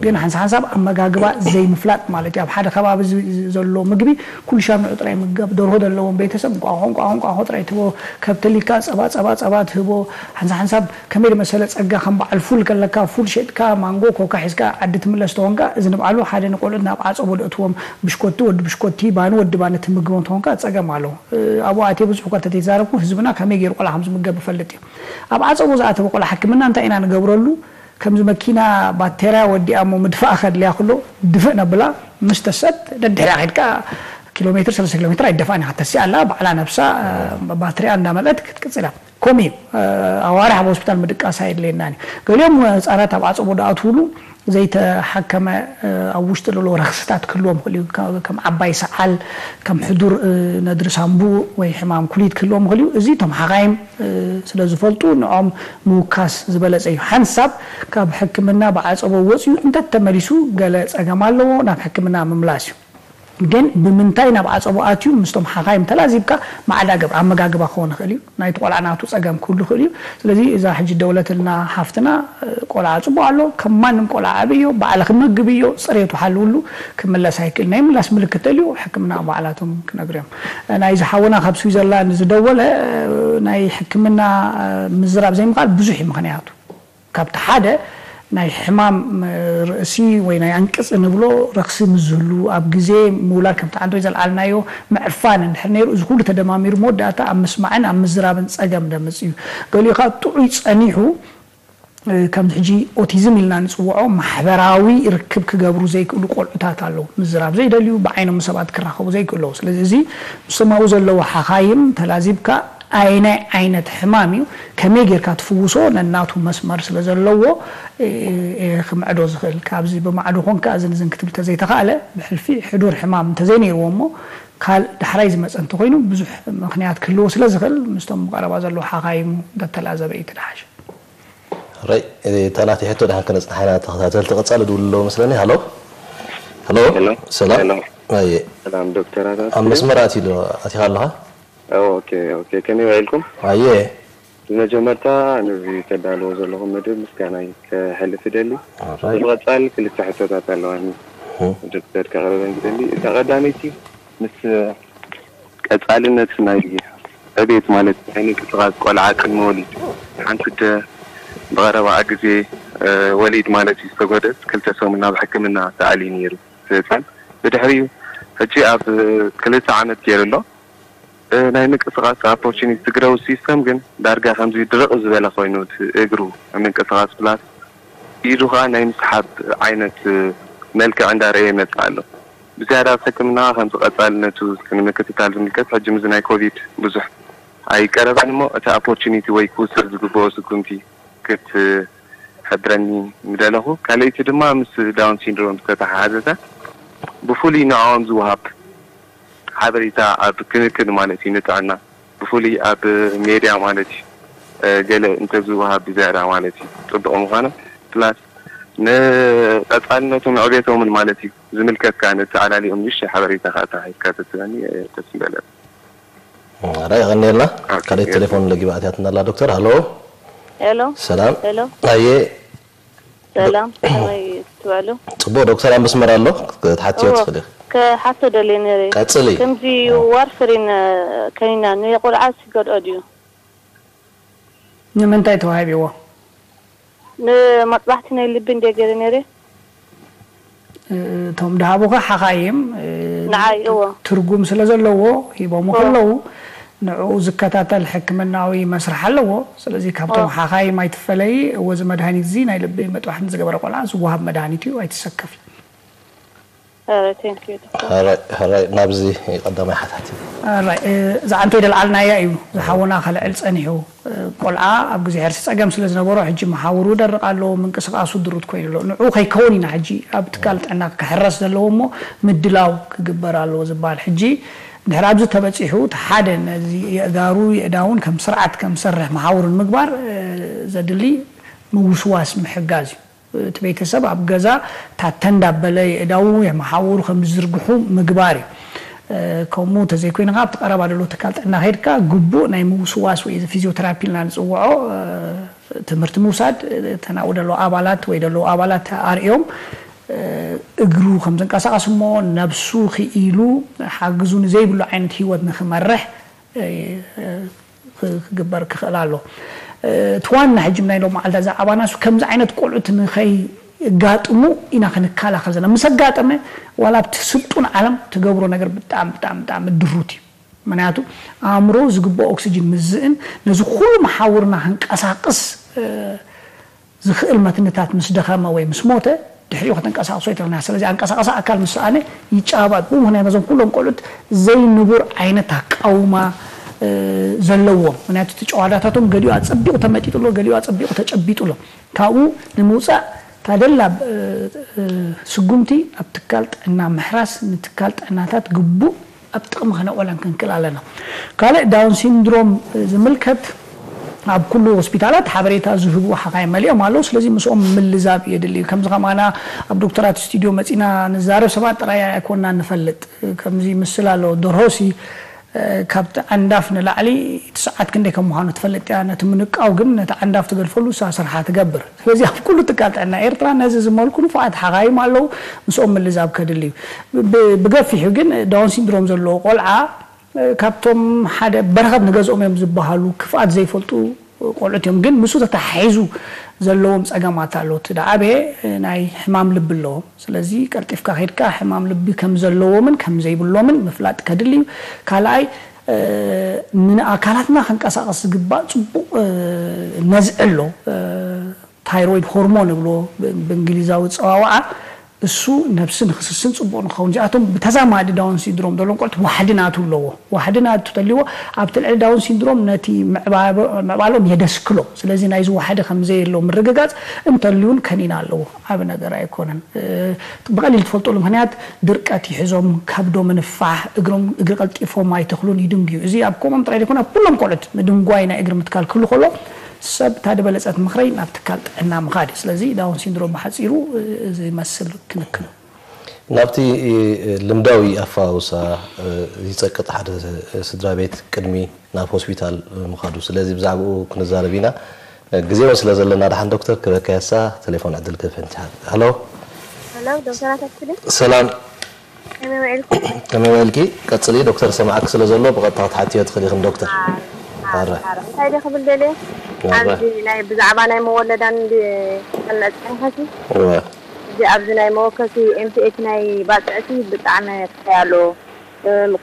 ግን ሓንሳብ ሓንሳብ ኣመጋግባ ዘይምፍላጥ ማለት እዩ። ኣብ ሓደ ከባቢ ዝ- ዘሎ ምግቢ ኩሉ ሻብ ንዑ ጥራይ ምገብ፣ ደርሆ ዘለዎም ቤተሰብ እንቋቑሖ እንቋቑሖ እንቋቑሖ ጥራይ ትህቦ፣ ከብቲ ኣሊካ ጸባ ጸባ ጸባ ትህቦ፣ ሓንሳብ ሓንሳብ ከመይ ዝመሰለ ጸጋ ከም በዓል ፉል ከለካ ፉል ሸጥካ ማንጎ ኮካ ሒዝካ ዓዲ ትምለስ ተኾንካ እዚ ንብዓሉ ሓደ ንቆልዑት ናብ ዓጸቦ ደእትዎም ብሽኮቲ ወዲ ብሽኮቲ ባኒ ወዲ ባኒ ትምግቦም ተኾንካ ጸገም ኣለዎ። ኣብኡ ኣትየ ብዙሕ እኳ እንተተይዛረብኩ ህዝብና ከመይ ገይሩ ቆልዓ ከም ዝምገብ ይፈልጥ እዩ። ኣብ ዓጸቦ ዝኣተወ ቆልዓ ሕክምና እንታይ ኢና ንገብረሉ? ከምዚ መኪና ባቴርያ ወዲኣ እሞ ምድፋእ ከድልያ ከሎ ድፍእ ነብላ ምስ ተሰት ደድሕሪያ ከድካ ኪሎ ሜትር ሰለስተ ኪሎ ሜትር ኣይደፋእን ኢኻ ተሲኣ ኣላ ባዕላ ነብሳ ባትሪኣ እንዳመልአት ክትቅጽል እያ። ከምኡ እዩ። ኣዋርሕ ኣብ ሆስፒታል ምድቃስ ኣየድልየናን እዩ። ገሊኦም ህፃናት ኣብ ዓፀቦ ድኣትውሉ ዘይተሓከመ ኣብ ውሽጢ ዘሎ ረኽስታት ክህልዎም ይኽእል እዩ። ከም ዓባይ ሰዓል፣ ከም ሕዱር ነድሪ ሳንቡእ ወይ ሕማም ኩሊት ክህልዎም ይኽእል እዩ። እዚ እቶም ሓኻይም ስለ ዝፈልጡ ንዖም ምውካስ ዝበለፀ እዩ። ሓንሳብ ካብ ሕክምና ብዓፀቦ ወፂኡ እንተተመሊሱ ገለ ፀገም ኣለዎ ናብ ሕክምና ምምላስ እዩ። ግን ብምንታይ ናብ ዓፀቦ ኣትዩ ምስቶም ሓኻይም ተላዚብካ ማዕዳ ገብር ኣመጋግባ ክኾን ይኽእል እዩ። ናይቲ ቆልዓ ናቱ ፀገም ክህሉ ይኽእል እዩ። ስለዚ እዛ ሕጂ ደውለትልና ሓፍትና ቆልዓ ፅቡቅ ኣሎ ከም ማንም ቆልዓ ዓብዮ ባዕልኺ መግብዮ ፅሬቱ ሓልውሉ ክምለስ ኣይክእል ናይ ምላስ ምልክት ተልዩ ሕክምና ባዕላቶም ክነግሩ እዮም። ናይዚ ሓውና ካብ ስዊዘርላንድ ዝደወለ ናይ ሕክምና ምዝራብ ዘይምኽኣል ብዙሕ እዩ ምኽንያቱ። ካብቲ ሓደ ናይ ሕማም ርእሲ ወይ ናይ ኣንቅፂ ንብሎ ረኽሲ ምስ ዝህሉ ኣብ ግዜ ምውላድ ከምቲ ዓንዶ ዘልዓልናዮ ምዕፋን እንድሕር ነይሩ እዚ ኩሉ ተደማሚሩ መወዳእታ ኣብ ምስማዕን ኣብ ምዝራብን ፀገም ደምፅ እዩ። ገሊኡ ከዓ ጥዑይ ፀኒሑ ከምዚ ሕጂ ኦቲዝም ኢልና ንፅውዖ ማሕበራዊ ርክብ ክገብሩ ዘይክእሉ ቆልዑታት ኣለዉ። ምዝራብ ዘይደልዩ ብዓይኖም ሰባት ክራኸቡ ዘይክእሉ ኣለዉ። ስለዚ እዚ ምስቶም ኣብኡ ዘለዉ ሓኻይም ተላዚብካ ኣይናይ ዓይነት ሕማም እዩ ከመይ ጌርካ ትፍውሶ ነናቱ መስመር ስለ ዘለዎ ክምዕዶ ዝኽእል ካብዚ ብማዕዶ ኮንካ እዝን እዝን ክትብል ተዘይተኻእለ ብሕልፊ ሕዱር ሕማም እንተዘይነይርዎ እሞ ካልእ ዳሕራይ ዝመፀ እንተኮይኑ ብዙሕ ምክንያት ክህልዎ ስለ ዝኽእል ምስቶም ቀረባ ዘለዎ ሓኻይሙ እንተተላዘበ እዩ ትደሓሽ። ራይ እታ ናተይ ሕቶ ደሓን ከነፅናሓ ኢና ተኸታተልቲ ቀፃሊ ድውሉ ኣለዎ መስለኒ ሃሎ ሃሎ ሰላም ኣየ ሰላም ዶክተር ኣታት ኣብ መስመር ኣትዩ ኣሎ ኣቲኻ ኣለኻ ኦኬ ኦኬ ከመይ ውዒልኩም ኣየ ብመጀመርታ ነዚ ተዳልዎ ዘለኹም መደብ ምስጋናይ ከሕልፍ እደሊ ብቐፃል ክልተ ሕቶታት ኣለዋኒ ዶክተር ከቕርበን ዝደሊ እታ ቀዳመይቲ ምስ ቀፃልነት ናይ ዕቤት ማለት ናይ ምንቅስቃስ ቆልዓ ቅድሚ ወሊድ ሓንቲ ኣደ ብቐረባኣ ግዜ ወሊድ ማለት እዩ ዝተጎደት ክልተ ሰሙን ናብ ሕክምና ተኣልዩ ነይሩ እቲ ህፃን ብድሕሪኡ ሕጂ ኣብ ክልተ ዓመት ገይሩ ኣሎ ናይ ምንቅስቃስ ኣፖርቹኒቲ ትግረው ሲስተም ግን ዳርጋ ከምዚ ድርቕ ዝበለ ኮይኑ እቲ እግሩ ምንቅስቃስ ፕላስ ኢዱ ከዓ ናይ ምስሓብ ዓይነት መልክዕ እንዳረየ ይመፅእ ኣሎ ብዝያዳ ኣብ ሕክምና ከምዚ ቀፃልነቱ ንምክትታል ዝምልከት ሕጂ ምዚ ናይ ኮቪድ ብዙሕ ኣይቀረበን እሞ እቲ ኣፖርቹኒቲ ወይ ክውሰድ ዝግብኦ ስጉምቲ ክትሕብረኒ ምደለኹ ካልኣይቲ ድማ ምስ ዳውን ሲንድሮም ዝተተሓሓዘተ ብፍሉይ ንዕኦም ዝወሃብ ሓበሬታ ኣብ ክንክን ማለት እዩ ንጥዕና ብፍሉይ ኣብ ሜድያ ማለት እዩ ገለ እንተዝወሃብ ብዝያዳ ማለት እዩ ፅቡቕ ምዃኑ ፕላስ ንቐፃልነቱን ዕቤቶምን ማለት እዩ ዝምልከት ከዓ ነተዓላሊኦም ንእሽተይ ሓበሬታ ከዓ ተሓሂዝካ ተትበኒ ደስ ምበለኒ። ራይ ቀኒልና ካልእ ቴሌፎን ለጊባ ኣትያትና ኣላ ዶክተር ሃሎ ሄሎ ሰላም ሄሎ ኣየ ሰላም ከመይ ትውዕሉ? ጽቡቕ ዶክተር ኣብ መስመር ኣሎ ክትሓትዮ ትኽእል ኢኺ። ክሓቶ ደልየ ነይረ። ቀጽሊ። ከምዚ ዋርፈሪን ከኒና ንቆልዓ ይገድኦ ድዩ? ንምንታይ ተዋሂብዎ? ንመጥባሕቲ ናይ ልቢ እንደ ገለ ነይረ። እቶም ድሃቡኻ ሓኻይም ንዓይ እዎ ትርጉም ስለ ዘለዎ ሂቦም ከለዉ ንዕኡ ዝከታተል ሕክምናዊ መስርሕ ኣለዎ። ስለዚ ካብቶም ሓኻይም ኣይትፈለይ። እዎ እዚ መድሃኒት እዚ ናይ ልቢ መጥባሕቲ ዝገበረ ቆልዓ ዝወሃብ መድሃኒት እዩ፣ ኣይትሰከፊ። ኧረ ቴንክ ዩ ዶክተር። ሕራይ ሕራይ ናብዚ ቀዳማይ ሓታቲ ራይ ዝዓንተ ደልዓልናያ እዩ ዝሓወና ከልዕል ጸኒሑ። ቆልዓ ኣብ ግዜ ሕርሲ ጸገም ስለ ዝነበሮ ሕጂ መሓውሩ ደርቕ ኣሎ፣ ምንቅስቃሱ ድሩት ኮይኑ ኣሎ። ንዑ ከይከውን ኢና ሕጂ ኣብ ትካል ጥዕና ክሕረስ ዘለዎ እሞ ምድላው ክግበር ኣለዎ ዝበሃል። ሕጂ ድሕሪ ኣብዚ ተበጺሑ እቲ ሓደ ነዚ የእጋሩ የእዳውን ከም ስርዓት ከም ሰርሕ መሓውሩን ምግባር ዘድሊ ምውስዋስ ምሕጋዝ እዩ። እቲ ቤተሰብ ኣብ ገዛ ታተ እንዳበለ የእዳዉ የመሓውሩ ከም ዝዝርግሑ ምግባር እዩ። ከምኡ ተዘይኮይንካ ኣብቲ ቀረባ ደሎ ትካል ጥዕና ከይድካ ግቡእ ናይ ምውስዋስ ወይ እዚ ፊዚዮተራፒ ኢልና ንፅውዖ ትምህርቲ ምውሳድ ተናኡ ደሎ ኣባላት ወይ ደሎ ኣባላት ኣርእዮም እግሩ ከም ዝንቀሳቀስ እሞ ነብሱ ክኢሉ ሓግዙ ንዘይብሉ ዓይነት ህይወት ንክመርሕ ክግበር ክኽእል ኣሎ። እቲ ዋና ሕጂ ናይ ሎም መዓልታ ዛዕባና እሱ ከምዚ ዓይነት ቆልዑት ንኸይጋጥሙ ኢና ክንከላኸል ዘለና። ምስ ኣጋጠመ ዋላ ኣብቲ ስልጡን ዓለም ትገብሮ ነገር ብጣዕሚ ብጣዕሚ ብጣዕሚ ድሩት እዩ። ምክንያቱ ኣእምሮ ዝግብኦ ኦክሲጅን ምስ ዝእን ነዚ ኩሉ መሓውርና ክንቀሳቅስ ዝኽእል መትንታት ምስ ደኸመ ወይ ምስ ሞተ ድሕሪኡ ከተንቀሳቕሶ ይትኽእልና። ስለዚ ኣንቀሳቐሲ ኣካል ምስ ሰኣነ ይጨባበጥ። ብኡ ምኽንያት ነዞም ኩሎም ቆልዑት ዘይንቡር ዓይነት ኣቃውማ ዘለዎም። ምክንያቱ እቲ ጨዋዳታቶም ገሊኡ ኣጸቢቑ ተመጢጡ ኣሎ፣ ገሊኡ ኣጸቢቑ ተጨቢጡ ኣሎ። ካብኡ ንምውጻእ ታደላ ስጉምቲ ኣብ ትካል ጥዕና ምሕራስ ንትካል ጥዕናታት ግቡእ ኣብ ጥቕሚ ከነውዕለን ክንክእል ኣለና። ካልእ ዳውን ሲንድሮም ዝምልከት ኣብ ኩሉ ሆስፒታላት ሓበሬታ ዝህቡ ሓኻይ መሊኦም ኣለዉ። ስለዚ ምስኦም ምልዛብ የድሊ እዩ። ከምዚ ከማና ኣብ ዶክተራት ስቱዲዮ መጺና ንዛረብ ሰባት ጥራይ ኣይኮንና ንፈልጥ። ከምዚ ይምስል ኣሎ ደርሆሲ ካብቲ ዓንዳፍ ንላዕሊ እቲ ሰዓት ክንደይ ከም ምዃኑ ትፈልጥ እያ። ነቲ ምንቃው ግን ነቲ ዓንዳፍ ትገድፈሉ እሳ ስርሓ ትገብር። ስለዚ ኣብ ኩሉ ትካል ጥዕና ኤርትራ ነዚ ዝመልኩ ንፉዓት ሓኻይም ኣለዉ። ምስኦም ምልዛብ ከድሊ እዩ። ብገፊሑ ግን ዳውን ሲንድሮም ዘለዎ ቆልዓ ካብቶም ሓደ በረኸት ንገዝኦም እዮም ዝበሃሉ ክፍኣት ዘይፈልጡ ቆልዑት እዮም። ግን ምስኡ ተተሓሒዙ ዘለዎም ጸገማት ኣሎ። እቲ ደዓበየ ናይ ሕማም ልቢ ኣለዎም። ስለዚ ቀልጢፍካ ከድካ ሕማም ልቢ ከም ዘለዎምን ከም ዘይብሎምን ምፍላጥ ከድሊ እዩ። ካልኣይ ንኣካላትና ክንቀሳቀስ ዝግባእ ጽቡቕ ነዝዒ ኣሎ። ታይሮይድ ሆርሞን እብሎ ብእንግሊዛዊ ጸዋውዓ እሱ ነብሲ ንክስስን ጽቡቕ ንኸውን። እዚኣቶም ብተዛማዲ ዳውን ሲንድሮም ዘለዎም ቆልዑት ዋሕዲ ናቱ ኣለዎ። ዋሕዲ ናቱ ተልዎ ኣብቲ ልዕሊ ዳውን ሲንድሮም ነቲ ምዕባሎም የደስክሎ። ስለዚ ናይዚ ዋሕዲ ከምዘየሎ ምርግጋጽ እንተልዩን ከኒና ኣለዎ። ዓቢ ነገር ኣይኮነን። ብቐሊል ትፈልጠሉ ምክንያት ድርቀት ይሕዞም፣ ከብዶ ምንፋሕ፣ እግሮም እግሪ ቀልጢፎም ኣይተኽሉን ይድንጉዩ። እዚ ኣብ ከምኦም ጥራይ ዘይኮነ ኣብ ኩሎም ቆልዑት ምድንጓይ ናይ እግሪ ምትካል ክህሉ ከሎ ሰብ እታ ዝበለጸት ምኽረይ ናብ ትካል ጥዕና ምኻድ እዩ። ስለዚ ዳውን ሲንድሮም ብሓጺሩ እዚ ይመስል ክንክኑ። ናብቲ ልምዳዊ ኣፋውሳ ይጸቅጥ ሓደ ስድራ ቤት ቅድሚ ናብ ሆስፒታል ምኻዱ። ስለዚ ብዛዕባኡ ክንዛረብ ኢና። ግዜ እውን ስለ ዘለና ደሓን ዶክተር ክበካየሳ ቴሌፎን ዕድል ክህብ ሕንቲ። ሄሎ ሄሎ ዶክተር ኣታክልቲ ሰላም ከመይ ውዒልኩም? ከመይ ውዒልኪ? ቀጽሊ ዶክተር ሰማዕክ ስለ ዘሎ ብቐጥታ ክትሓትዮ ትኽእሊ ኢኽን ዶክተር። ኣረ እንታይ ደ ክብል ደልየ ኣረ ኣብዚ ናይ ብዛዕባ ናይ መወለዳን እንዲ ተልመጽ ሕንፈቲ እወ እዚ ኣብዚ ናይ መወከሲ ኤምቲኤች ናይ ባጽዕቲ ብጣዕሚ ክታይ ኣለዎ።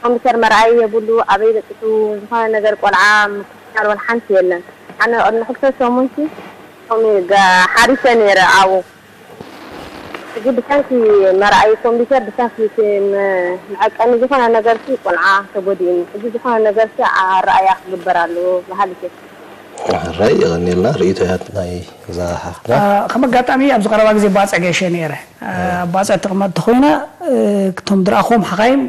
ኮምፒተር መርኣይ የብሉ ኣበይ በጺሑ ዝኾነ ነገር ቆልዓ ምክትታል ወላ ሓንቲ የለን። ኣነ ቅድሚ ክልተ ሰሙን ሲ ከምኡ ሓሪሰ ነይረ ኣብኡ ሕጂ ብሰንኪ መርኣዪ ኮምፒተር ብሰንኪ እቲ መዐቀኒ ዝኾነ ነገር ሲ ቆልዓ ተጎዲእኒ ሕጂ ዝኾነ ነገር ሲ ኣረኣያ ክግበር ኣለዎ በሃሊት እየ። ሕራይ የቐንየልና ርእይቶያት ናይ እዛ ሓፍትና። ከም ኣጋጣሚ ኣብዚ ቀረባ ግዜ ባፅዕ ገይሸ ነይረ። ኣብ ባፅዕ ትቕመጥ ተኾይና እቶም ዝረኣኹዎም ሓኻይም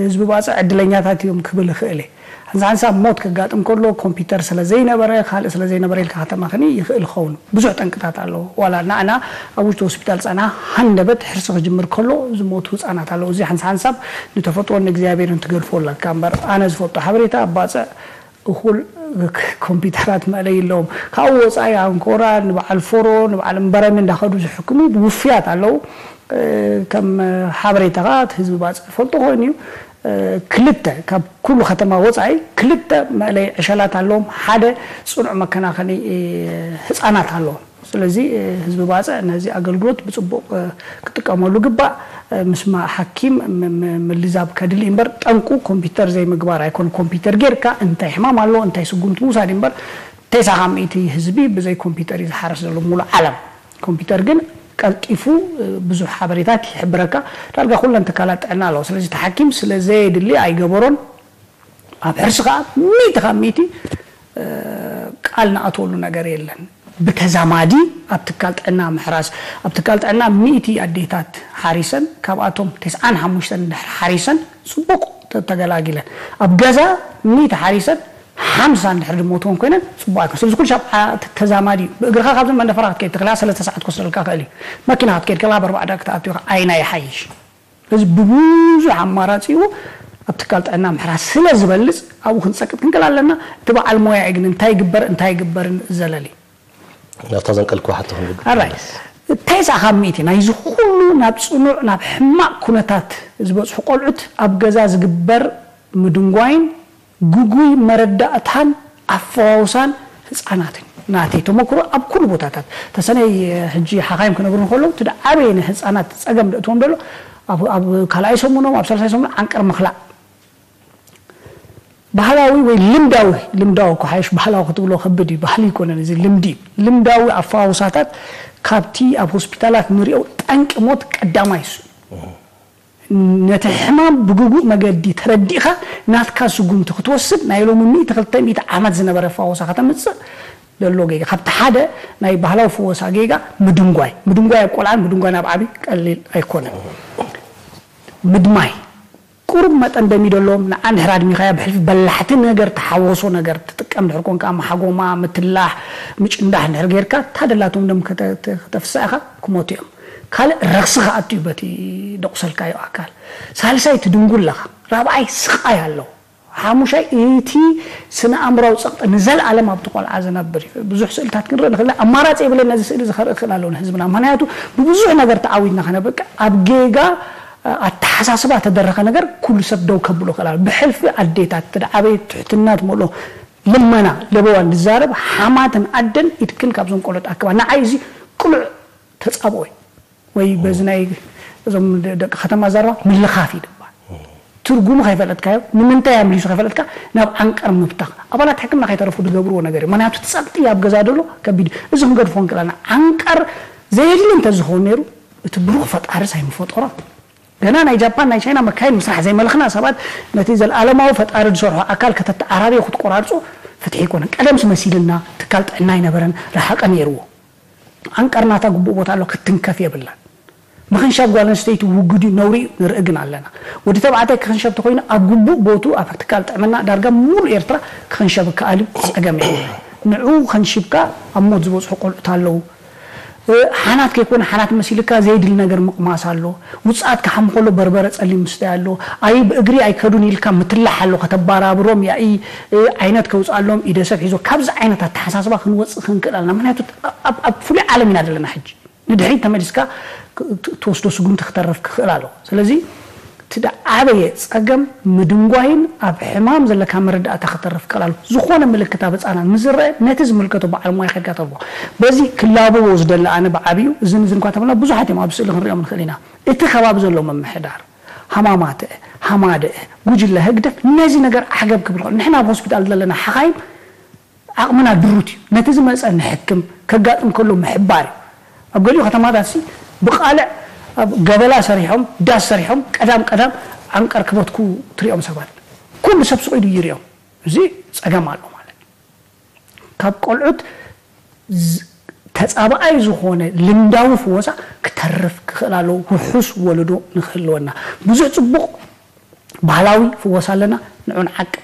ህዝቢ ባፅዕ ዕድለኛታት እዮም ክብል ይኽእል እየ። ሓንሳ ሓንሳብ ሞት ከጋጥም ከሎ ኮምፒውተር ስለ ዘይነበረ ካልእ ስለ ዘይነበረ ኢልካ ከተማኽኒ ይኽእል ይኸውን። ብዙሕ ጠንቅታት ኣለዎ። ዋላ ንዓና ኣብ ውሽጢ ሆስፒታል ጸና ሃንደበት ሕርሲ ክጅምር ከሎ ዝሞቱ ህጻናት ኣለዉ። እዚ ሓንሳ ሓንሳብ ንተፈጥሮን ንእግዚኣብሔርን ትገድፎ ኣለካ እምበር ኣነ ዝፈልጦ ሓበሬታ ኣብ ባጽዕ እኹል ኮምፒውተራት መእለይ ኣለዎም። ካብኡ ወጻኢ ኣንኮራ ንበዓል ፎሮ ንበዓል እምበረሚ እንዳኸዱ ዝሕክሙ ውፍያት ኣለዉ። ከም ሓበሬታ ከዓ እቲ ህዝቢ ባጽዕ ፈልጦ ኮይኑ እዩ። ክልተ ካብ ኩሉ ከተማ ወፃኢ ክልተ መእለይ ዕሸላት ኣለዎም። ሓደ ፅኑዕ መከናኸኒ ህፃናት ኣለዎም። ስለዚ ህዝቢ ባፅዕ ነዚ ኣገልግሎት ብፅቡቕ ክጥቀመሉ ግባእ። ምስማዕ ሓኪም ምልዛብ ከድሊ እምበር ጠንቁ ኮምፒውተር ዘይምግባር ኣይኮን። ኮምፒውተር ጌርካ እንታይ ሕማም ኣሎ እንታይ ስጉምቲ ምውሳድ እምበር ተሳኻ ሚእቲ ህዝቢ ብዘይ ኮምፒውተር እዩ ዝሓረስ ዘሎ ሙሉ ዓለም። ኮምፒውተር ግን ቀልጢፉ ብዙሕ ሓበሬታት ይሕብረካ። ዳርጋ ኩለን ትካላት ጥዕና ኣለዎ። ስለዚ እቲ ሓኪም ስለ ዘየድሊ ኣይገበሮን። ኣብ ሕርሲ ከዓ ሚእቲ ካብ ሚእቲ ቃል ንኣትወሉ ነገር የለን። ብተዛማዲ ኣብ ትካል ጥዕና ምሕራስ ኣብ ትካል ጥዕና ሚእቲ ኣዴታት ሓሪሰን ካብኣቶም ተስዓን ሓሙሽተን እንድሕር ሓሪሰን ፅቡቅ ተተገላጊለን ኣብ ገዛ ሚእቲ ሓሪሰን ሓምሳ እንድሕር ድሞትወን ኮይነን ፅቡቅ ኣይኮን። ስለዚ ኩሉ ሻብ ተዛማዲ እዩ። ብእግርካ ካብዚ መንደፈራ ክትከይድ ትኽእል ሰለስተ ሰዓት ክወስደልካ ክእል እዩ። መኪና ክትከይድ ከላ በርባዕ ደቂ ተኣትዩ ኣይና ይሓይሽ። እዚ ብብዙሕ ኣማራፂኡ ኣብ ትካል ጥዕና ምሕራስ ስለ ዝበልፅ ኣብኡ ክንፀቅጥ ክንክል ኣለና። እቲ በዓል ሞያ ግን እንታይ ይግበር እንታይ ይግበርን ዘለሊ ናብታ ዘንቀልክዋ ሕቶ ክንብል ኣራይ እንታይ ሳኻ ሚእቲ ናይዚ ኩሉ ናብ ፅኑዕ ናብ ሕማቅ ኩነታት ዝበፅሑ ቆልዑት ኣብ ገዛ ዝግበር ምድንጓይን ግጉይ መረዳእታን ኣፈዋውሳን ህፃናትን ናተይ ተመክሮ ኣብ ኩሉ ቦታታት ተሰነይ ሕጂ ሓኻይም ክነግሩ ከለዉ እቲ ዓበየ ንህፃናት ፀገም ደእትዎም ደሎ ኣብ ካልኣይ ሰሙኖም ኣብ ሳልሳይ ሰሙኖም ዓንቀር ምኽላእ ባህላዊ ወይ ልምዳዊ ልምዳዊ እኮ ሓይሽ ባህላዊ ክትብሎ ከብድ እዩ። ባህሊ ይኮነን እዚ ልምዲ እዩ። ልምዳዊ ኣፈዋውሳታት ካብቲ ኣብ ሆስፒታላት ንሪኦ ጠንቂ ሞት ቀዳማይ እሱ ነቲ ሕማም ብግጉእ መገዲ ተረዲእኻ ናትካ ስጉምቲ ክትወስድ ናይ ሎሚ ሚእቲ ክልተ ሚእቲ ዓመት ዝነበረ ፈወሳ ከተምፅእ ደሎ ጌጋ ካብቲ ሓደ ናይ ባህላዊ ፈወሳ ጌጋ ምድንጓይ ምድንጓይ ኣብ ቆልዓን ምድንጓይ ናብ ዓብዪ ቀሊል ኣይኮነን። ምድማይ ቁሩብ መጠን ደም ይደሎም ንዓ እንድሕር ኣድሚኻያ ብሕልፊ በላሕቲ ነገር ተሓወሶ ነገር ትጥቀም ድሕር ኮንካ ማሓጎማ ምትላሕ ምጭንዳሕ እንድሕር ጌርካ እታ ደላቶም ደም ከተፍሳ ኢኻ ክሞቱ እዮም። ካልእ ረኽሲ ክኣቱ እዩ በቲ ደቑሰልካዮ ኣካል። ሳልሳይ ትድንጉ ኣለኻ። ራብዓይ ስቓይ ኣለዎ። ሓሙሻይ እቲ ስነ ኣእምራዊ ጸቕጢ ንዘለኣለም ኣብቲ ቆልዓ ዝነብር እዩ። ብዙሕ ስእልታት ክንርኢ ንኽእል ኢና። ኣማራጺ የብለይን ነዚ ስእሊ እዚ ከርኢ ክኽእል ኣለዎ ንህዝብና። ምኽንያቱ ብብዙሕ ነገር ተዓዊትና ከነብቅዕ ኣብ ጌጋ ኣተሓሳስባ ተደረኸ ነገር ኩሉ ሰብ ደው ከብሎ ክእል ኣሎ። ብሕልፊ ኣዴታት እቲ ዓበየ ትሕትና ትመልኦ ልመና ለበዋ ንዛረብ ሓማትን ኣደን ኢድክን ካብዞም ቆልዑት ኣክባ። ንዓይ እዚ ቅሉዕ ተጻብኦ እዩ። ወይ በዚ ናይ እዞም ደቂ ከተማ ዘረባ ምልኻፍ እዩ ድባል። ትርጉሙ ከይፈለጥካዮ ንምንታይ ኣምሊሱ ከይፈለጥካ ናብ ዓንቀር ምብታኽ ኣባላት ሕክምና ከይተረፉ ዝገብርዎ ነገር እዩ። ምክንያቱ እቲ ጸቕጢ ኣብ ገዛ ደሎ ከቢድ እዩ። እዚ ክንገድፎ ንክእል ኣለና። ዓንቀር ዘየድሊ እንተዝኸውን ነይሩ እቲ ብሩኽ ፈጣርስ ኣይምፈጠሮ። ገና ናይ ጃፓን ናይ ቻይና መካይን ምስራሕ ዘይመለኽና ሰባት ነቲ ዘለኣለማዊ ፈጣሪ ዝሰርሖ ኣካል ከተተዓራርዮ ክትቆራርጾ ፍትሒ ኣይኮነን። ቀደምስ መሲልና ትካል ጥዕና ኣይነበረን ረሓቐ ነይርዎ። ዓንቀር ናታ ግቡእ ቦታ ኣሎ ክትንከፍ የብላን። ምኽንሻብ ጓል ኣንስተይቲ ውጉድ እዩ ነውሪ እዩ ንርኢ ግን ኣለና። ወዲ ተባዕታይ ክኽንሸብ ተኾይኑ ኣብ ግቡእ ቦቱ ኣብ ትካል ጥዕና ዳርጋ ሙሉእ ኤርትራ ክኽንሸብ ይከኣል እዩ ጸገም የብሉን። ንዕኡ ከንሺብካ ኣብ ሞት ዝበጽሑ ቆልዑት ኣለዉ። ሓናት ከይኮነ ሓናት መሲልካ ዘየድሊ ነገር ምቕማስ ኣሎ። ውጽኣት ክሓሙ ከሎ በርበረ ጸሊም ምስታይ ኣሎ። ኣይ ብእግሪ ኣይከዱን ኢልካ ምትላሕ ኣሎ ከተባራብሮም ያኢ ዓይነት ከውጽኣሎም ኢደ ሰብ ሒዞ ካብዚ ዓይነት ኣተሓሳስባ ክንወጽእ ክንክእል ኣለና። ምክንያቱ ኣብ ፍሉይ ዓለም ኢና ዘለና ሕጂ። ንድሕሪት ተመሊስካ ትወስዶ ስጉምቲ ክተርፍ ክኽእል ኣለዎ። ስለዚ እቲ ዓበየ ጸገም ምድንጓይን ኣብ ሕማም ዘለካ መረዳእታ ክተርፍ ክኽእል ኣለዎ። ዝኾነ ምልክት ኣብ ህጻናት ምስ ዝረአ ነቲ ዝምልከቶ በዓል ሞያ ከድካ ተርቦ። በዚ ክላብቦ ዝደለ ኣነ ብዓብዩ እዝን እዝን እኳ ተብልና ብዙሓት እዮም ኣብ ስእሊ ክንሪኦም ንኽእል ኢና። እቲ ከባቢ ዘሎ ምምሕዳር ሃማማትአ፣ ሃማደአ፣ ጉጅለ ህግደፍ ነዚ ነገር ዓገብ ክብል ንሕና ኣብ ሆስፒታል ዘለና ሓኻይም ዓቕምና ድሩት እዩ። ነቲ ዝመፀ ንሕክም፣ ከጋጥም ከሎ ምሕባር እዩ። ኣብ ገሊኡ ከተማታት ሲ ብቃልዕ ኣብ ገበላ ሰሪሖም፣ ዳስ ሰሪሖም፣ ቀዳም ቀዳም ዓንቀር ክበትኩ ትሪኦም ሰባት። ኩሉ ሰብ ስቕ ኢሉ ይሪኦም። እዚ ፀገም ኣሎ ማለት እዩ። ካብ ቆልዑት ተፃብኣይ ዝኾነ ልምዳዊ ፍወሳ ክተርፍ ክኽእል ኣለዎ። ውሑስ ወለዶ ንክህልወና ብዙሕ ፅቡቕ ባህላዊ ፍወሳ ኣለና። ንዑ ንዓቅብ።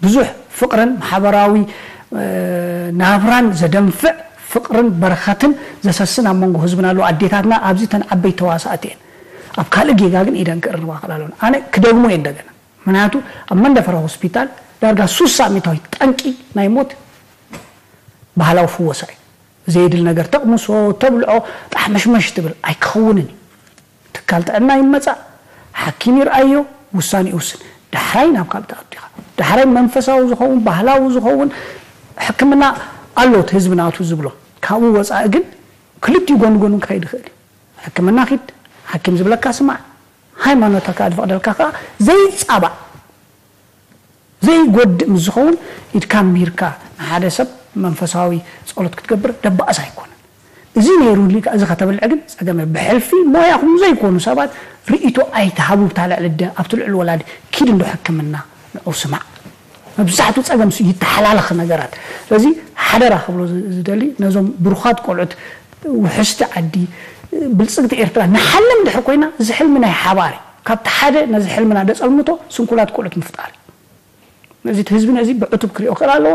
ብዙሕ ፍቕርን ማሕበራዊ ናብራን ዘደንፍዕ ፍቕርን በረኸትን ዘሰስን ኣብ መንጎ ህዝብና ኣሎ። ኣዴታትና ኣብዚ ተን ዓበይቲ ተዋሳእቲ እየን። ኣብ ካልእ ጌጋ ግን ኢደን ክእርንባ ክእል ኣለውን። ኣነ ክደግሞ እየ እንደገና። ምክንያቱ ኣብ መንደፈራ ሆስፒታል ዳርጋ ሱሳ ሚታዊት ጠንቂ ናይ ሞት ባህላዊ ፍወሳ እዩ። ዘየድል ነገር ተቕምሶ፣ ተብልዖ፣ ጣሕመሽመሽ ትብል ኣይከውንን እዩ። ትካል ጥዕና ይመጻእ፣ ሓኪም ይርኣዮ፣ ውሳኔ ይውስን። ዳሕራይ ናብ ካልእ ትኣቱ ኢኻ። ዳሕራይ መንፈሳዊ ዝኸውን፣ ባህላዊ ዝኸውን ሕክምና ኣሎ፣ እቲ ህዝቢ ናቱ ዝብሎ። ካብኡ ወጻኢ ግን ክልቲኡ ጎን ጎኑ ክኸይድ ይኽእል እዩ። ሕክምና ኺድ፣ ሓኪም ዝብለካ ስማዕ፣ ሃይማኖትካ ዝፈቕደልካ ከኣ ዘይጻባእ ዘይጎድእ ምስ ዝኸውን፣ ኢድካ ኣንቢርካ ንሓደ ሰብ መንፈሳዊ ጸሎት ክትገብር ደባእስ ኣይኮነን። እዚ ነይሩ ኢልካ እዚ ከተብልዕ ግን ጸገም እዩ። ብሕልፊ ሞያኹም ዘይኮኑ ሰባት ርእይቶ ኣይትሃቡ። ብታ ልዕሊ ደ-፣ ኣብቲ ልዕሊ ወላዲ ኪድ እንዶ ሕክምና ንዑ ስማዕ። መብዛሕትኡ ጸገም ሱ ይተሓላለኽ ነገራት። ስለዚ ሓደራ ክብሎ ዝ-፣ ዝደሊ ነዞም ብሩኻት ቆልዑት ውሕስቲ ዓዲ ብልጽግቲ ኤርትራ ንሓልም ድሕር ኮይና፣ እዚ ሕልሚ ናይ ሓባር እዩ። ካብቲ ሓደ ነዚ ሕልምና ደጸልምቶ ስንኩላት ቆልዑት ምፍጣር እዩ። ነዚ እቲ ህዝቢ ነዚ ብዕቱብ ክሪኦ ክእል ኣለዎ።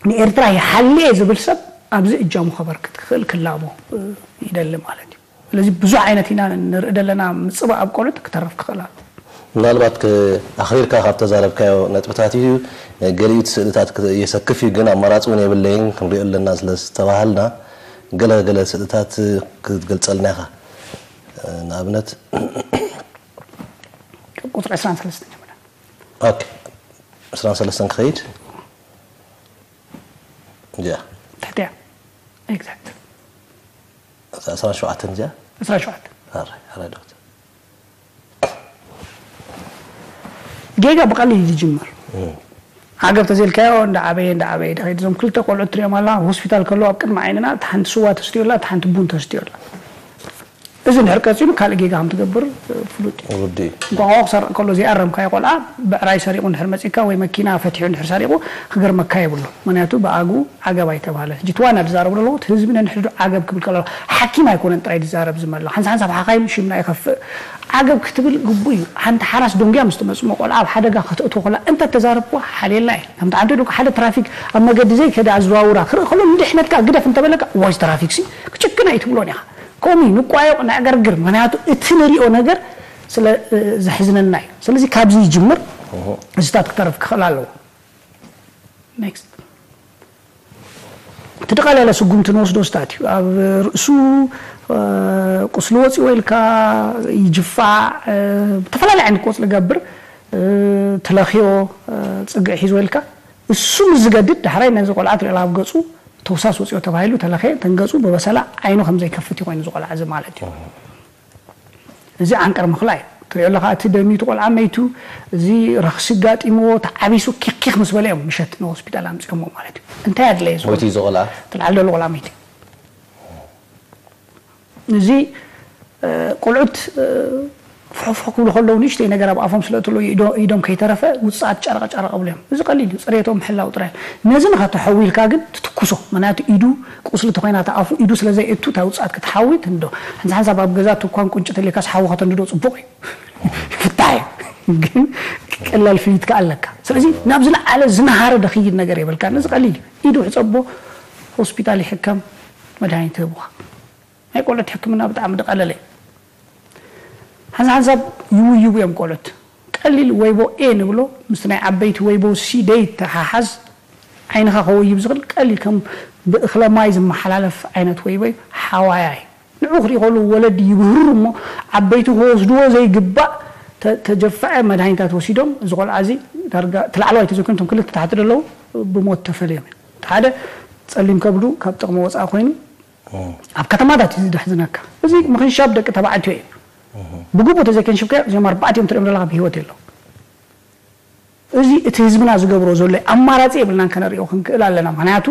ንኤርትራ ይሓሊ እየ ዝብል ሰብ ኣብዚ እጃሙ ከበርክት ክኽእል ክላቦ፣ እ፣ ይደሊ ማለት እዩ። ስለዚ ብዙሕ ዓይነት ኢና ንርኢ ዘለና ምጽባእ ኣብ ቆልዑት ክተረፍ ክኽእል ኣሎ። ምናልባት ክ-፣ ኣኽሪርካ ካብ ተዛረብካዮ ነጥብታት እዩ፣ ገሊኡ እቲ ስእልታት ክ-፣ የሰክፍ እዩ፣ ግን ኣማራጺ እውን የብለይን፣ ክንሪኦ ኣለና ስለ ዝተባሃልና፣ ገለ ገለ ስእልታት ክትገልጸልና ኢኻ። ንኣብነት፣ ካብ ቁጽሪ ዕስራን ሰለስተን ጀምራ። ኦኬ፣ ዕስራን ሰለስተን ክኸይድ። እዚኣ። ትሕቲኣ። ኤግዛክት። ዕስራን ሸውዓተን እዚኣ? ዕስራን ሸውዓተን። ኣረ፣ ኣረ፣ ዶክተር። ጌጋ ብቐሊል እዩ ዝጅምር። እም። ዓገብ ተዘይልካዮ፣ እንዳ ዓበየ፣ እንዳ ዓበየ፣ ድኸይድ። እዞም ክልተ ቆልዑት ትሪኦም ኣላ፣ ሆስፒታል ከለዉ ኣብ ቅድሚ ዓይንና፣ እታ ሓንቲ ስዋ ተስትዮ ኣላ፣ እታ ሓንቲ ቡን ተስትዮ ኣላ። እዚ እንድሕር ቀጺሉ፣ ካልእ ጌጋ ከም ትገብር፣ እ፣ ፍሉጥ እዩ። ውዲ። እንቋቑሖ ክሰርቕ ከሎ ዘይኣረምካዮ ቆልዓ፣ ብዕራይ ሰሪቑ እንድሕር መጺእካ ወይ መኪና ፈቲሑ እንድሕር ሰሪቑ፣ ክገርመካ የብሉን። ምኽንያቱ ብኣግኡ ዓገብ ኣይተባህለን። ሕጂ እቲ ዋና ዝዛረቡ ዘለዉ፣ እቲ ህዝቢ ነንሕድሕዱ ዓገብ ክብል ከሎ፣ ሓኪም ኣይኮነን ጥራይ ዝዛረብ ዝመላ። ሓንሳብ ሓንሳብ ሓኻይም ሽምና ይኸፍእ። ዓገብ ክትብል ግቡእ እዩ። ሓንቲ ሓራስ ደንጉያ ምስ ትመጽእ እሞ ቆልዓ ኣብ ሓደጋ ከተእትዎ ከላ እንተ ተዛረብክዋ ሓልየላ እየ። ከምቲ ዓንተ ዶ ሓደ ትራፊክ ኣብ መገዲ ዘይከዳ ዝዋውራ ክርኢ ከሎ ንድሕነትካ ግደፍ እንተበለካ፣ ዋይ ትራፊክሲ ክጭክን ኣይትብሎን ኢኻ። ከምኡ እዩ፣ ንቋየቕ፣ ነዕገርግር። ምኽንያቱ እቲ ንሪኦ ነገር ስለ፣ እ፣ ዘሕዝነና እዩ። ስለዚ ካብዚ ይጅምር፣ እህም። እዚታት ክተረፍ ክኽእል ኣለዎ። ኔክስት። እቲ ጠቓላላ ስጉምቲ ንወስዶ ስታት እዩ። ኣብ ርእሱ፣ እ፣ ቁስሊ ወፂዎ ኢልካ ይጅፋዕ፣ እ፣ ብተፈላለየ ዓይነት ቆፅሊ ገብር፣ እ፣ ተለኽዮ፣ እ፣ ፅግዒ ሒዝዎ ኢልካ እሱ ምስ ዝገድድ ዳሕራይ ነዚ ቆልዓ ትሪኦ ኣብ ገፁ ተውሳስ ወፂኦ ተባሂሉ ተለኸየ፣ ተንገፁ ብበሰላ ዓይኑ ከም ዘይከፍት ኮይኑ ዝቆልዓ እዚ ማለት እዩ። እዚ ዓንቀር ምኽላ እዩ። ትሪኦ ኣለኻ፣ እቲ ደሚቱ ቆልዓ መይቱ፣ እዚ ረኽሲ ጋጢምዎ፣ ተዓቢሱ፣ ኪኪኽ ምስ በለ እዮም ምሸት ንሆስፒታል ኣምፅኦሞ ማለት እዩ። እንታይ ኣድለየ? ሞይቱ እዩ ዝቆልዓ? እቲ ላዕሊ ዘሎ ቆልዓ መይቱ እዩ። እዚ፣ እ፣ ቆልዑት፣ እ፣ ፍሕፍሕ ክብሉ ከለዉ ንእሽተይ ነገር ኣብ ኣፎም ስለ እትሎ ኢዶ-፣ ኢዶም ከይተረፈ ውፅኣት ጨረቐ ጨረቐ ብሉ እዮም። እዚ ቀሊል እዩ፣ ፅሬቶም ምሕላው ጥራይ። ነዚ ንኸተሐዊልካ ግን ትትኩሶ። ምኽንያቱ ኢዱ ቁስሊ ተኾይና እታ ኣፉ ኢዱ ስለ ዘየእቱ እታ ውፅኣት ክትሓዊ ትንዶ። ሓንሳ ሓንሳብ ኣብ ገዛ ትኳን ቁንጭ ተሊካስ ሓዊ ከተንድዶ ፅቡቕ እዩ። ፍታሕ እዩ። ግን ቀላል ፍሊት ከኣ ኣለካ። ስለዚ ናብ ዝለዓለ ዝነሃረ ደኽይድ ነገር የብልካ። ነዚ ቀሊል እዩ። ኢዱ ሕፀቦ፣ ሆስፒታል ይሕከም፣ መድሃኒት ይህቡኻ። ናይ ቆልዑት ሕክምና ብጣዕሚ ዝቐለለ እዩ። ሓንሳብ ሓንሳብ ይውይቡ እዮም ቆልዑት። ቀሊል ወይቦ ኤ ንብሎ፣ ምስቲ ናይ ዓበይቲ ወይቦ ሲ ደይተሓሓዝ፣ ዓይንኻ ከወይብ ዝኽእል ቀሊል ከም ብእኽለ ማይ ዝመሓላለፍ ዓይነት ወይቦ እዩ። ሓዋያ እዩ። ንዑ ክርኢ ከለዉ ወለዲ ይብህሩ እሞ፣ ዓበይቲ ክወስድዎ ዘይግባእ ተ-፣ ተጀፈዐ መድሃኒታት ወሲዶም፣ እዚ ቆልዓ እዚ ዳርጋ እቲ ላዕለዋይ ተዘይኮይኑ እቶም ክልተ ታሕቲ ዘለዉ ብሞት ተፈልዮም እዮም። እቲ ሓደ ጸሊም ከብዱ ካብ ጥቕሚ ወጻኢ ኮይኑ፣ ኣብ ከተማታት እዩ ዝደሕዝነካ። እዚ ምኽንሻብ ደቂ ተባዕትዮ እዩ። ብግቡእ ተዘይከንሽብካዮ፣ እዚኦም ኣርባዕቲኦም ትሪኦም ዘለኻ ብህይወት የለዉ። እዚ እቲ ህዝብና ዝገብሮ ዘሎ ኣማራጺ የብልናን፣ ከነሪኦ ክንክእል ኣለና። ምኽንያቱ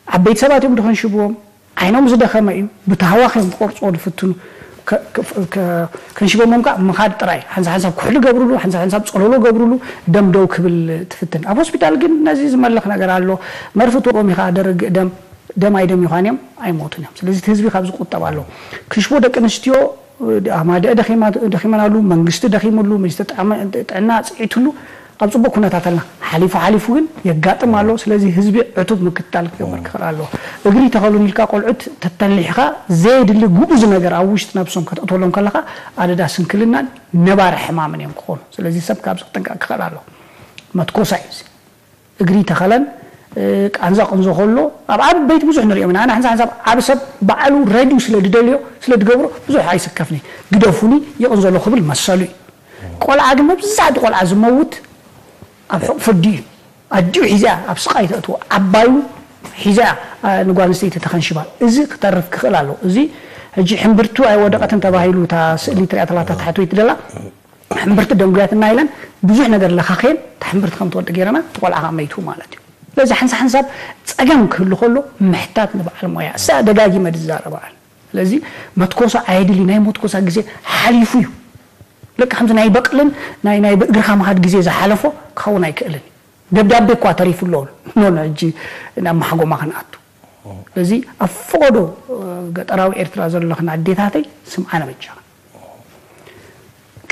ዓበይቲ ሰባት እዮም ዝኸንሽብዎም፣ ዓይኖም ዝደኸመ እዩ፣ ብታህዋኽ እዮም ክቆርጽዎ ዝፍትኑ። ከ-፣ ከ-፣ ከ-፣ ከንሽቦሞም ከኣ ምኻድ ጥራይ። ሓንሳብ ሓንሳብ ኩሕሊ ገብርሉ፣ ሓንሳብ ሓንሳብ ጸለሎ ገብርሉ፣ ደም ደው ክብል ትፍትን። ኣብ ሆስፒታል ግን ነዚ ዝመልኽ ነገር ኣሎ። መርፊ ትወቕዎም ኢኻ፣ ደርግእ ደም፣ ደም ኣይደም ይዃን እዮም፣ ኣይሞቱን እዮም። ስለዚ እቲ ህዝቢ ካብ ዝቁጠብ ኣለዎ። ክሽቦ ደቂ ኣንስትዮ፣ ኣማደአ ደኺማ-፣ ደኺመናሉ፣ መንግስቲ ደኺምሉ፣ ሚኒስትሪ ጥዕመ-፣ ጥዕና ጽዒትሉ፣ ኣብ ጽቡቕ ኩነታት ኣለና። ሓሊፉ ሓሊፉ ግን የጋጥም ኣሎ። ስለዚ ህዝቢ ዕቱብ ምክትታል ክገብር ክኽእል ኣለዎ። እግሪ ተኸሉን ኢልካ ቆልዑት ተተሊሕኻ ዘየድሊ ግኡዝ ነገር ኣብ ውሽጢ ነብሶም ከተእትወሎም ከለኻ ኣደዳ ስንክልናን ነባሪ ሕማምን እዮም ክኾኑ። ስለዚ ሰብ ካብዚ ክጥንቀቕ ክኽእል ኣለዎ። መትኮሳ እዩ እዚ። እግሪ ተኸለን፣ እ፣ ቃንዛ ቅንዞ ከሎ ኣብ ዓበይቲ ብዙሕ ንሪኦም ኢና። ኣነ ሓንሳብ ሓንሳብ ዓቢ ሰብ ባዕሉ ረድዩ ስለ ዝደልዮ፣ ስለ ዝገብሮ ብዙሕ ኣይስከፍኒ። ግደፉኒ፣ ይቕንዞ ኣሎ ክብል መሰሉ እዩ። ቆልዓ ግን መብዛሕትኡ ቆልዓ ዝመውት ኣብ ሕቑፊ ኣዲኡ እዩ። ኣዲኡ ሒዛ ኣብ ስቓይ ተእትዎ፣ ዓባዩ ሒዛ ንጓል ኣንስተይቲ ተኸንሽባ። እዚ ክተርፍ ክኽእል ኣለዎ። እዚ ሕጂ ሕምብርቱ ኣይወደቐትን ተባሂሉ እታ ስእሊ ትሪኣ ተላ እታ ታሕተወይቲ ደላ ሕምብርቲ ደንጉያትና ኢለን ብዙሕ ነገር ለኻኽየን እታ ሕምብርቲ ከም ትወድቕ ገይረና እቲ ቆልዓ ከዓ መይቱ ማለት እዩ። ስለዚ ሓንሳ ሓንሳብ ፀገም ክህሉ ከሎ ምሕታት ንበዓል ሞያ እሳ ደጋጊመ ዝዛረበ ኣለ። ስለዚ መትኮሳ ኣየድሊ ናይ መትኮሳ ግዜ ሓሊፉ እዩ። ልክ ከምዚ ናይ በቕልን ናይ ናይ ብእግርካ ምኻድ ግዜ ዝሓለፎ ክኸውን ኣይክእልን እዩ። ደብዳቤ እኳ ተሪፉ ኣሎ ኖ ሕጂ ናብ ማሕጎማ ክንኣቱ። ስለዚ ኣብ ፈቐዶ ገጠራዊ ኤርትራ ዘለኽን ኣዴታተይ ስምዓና በጃ።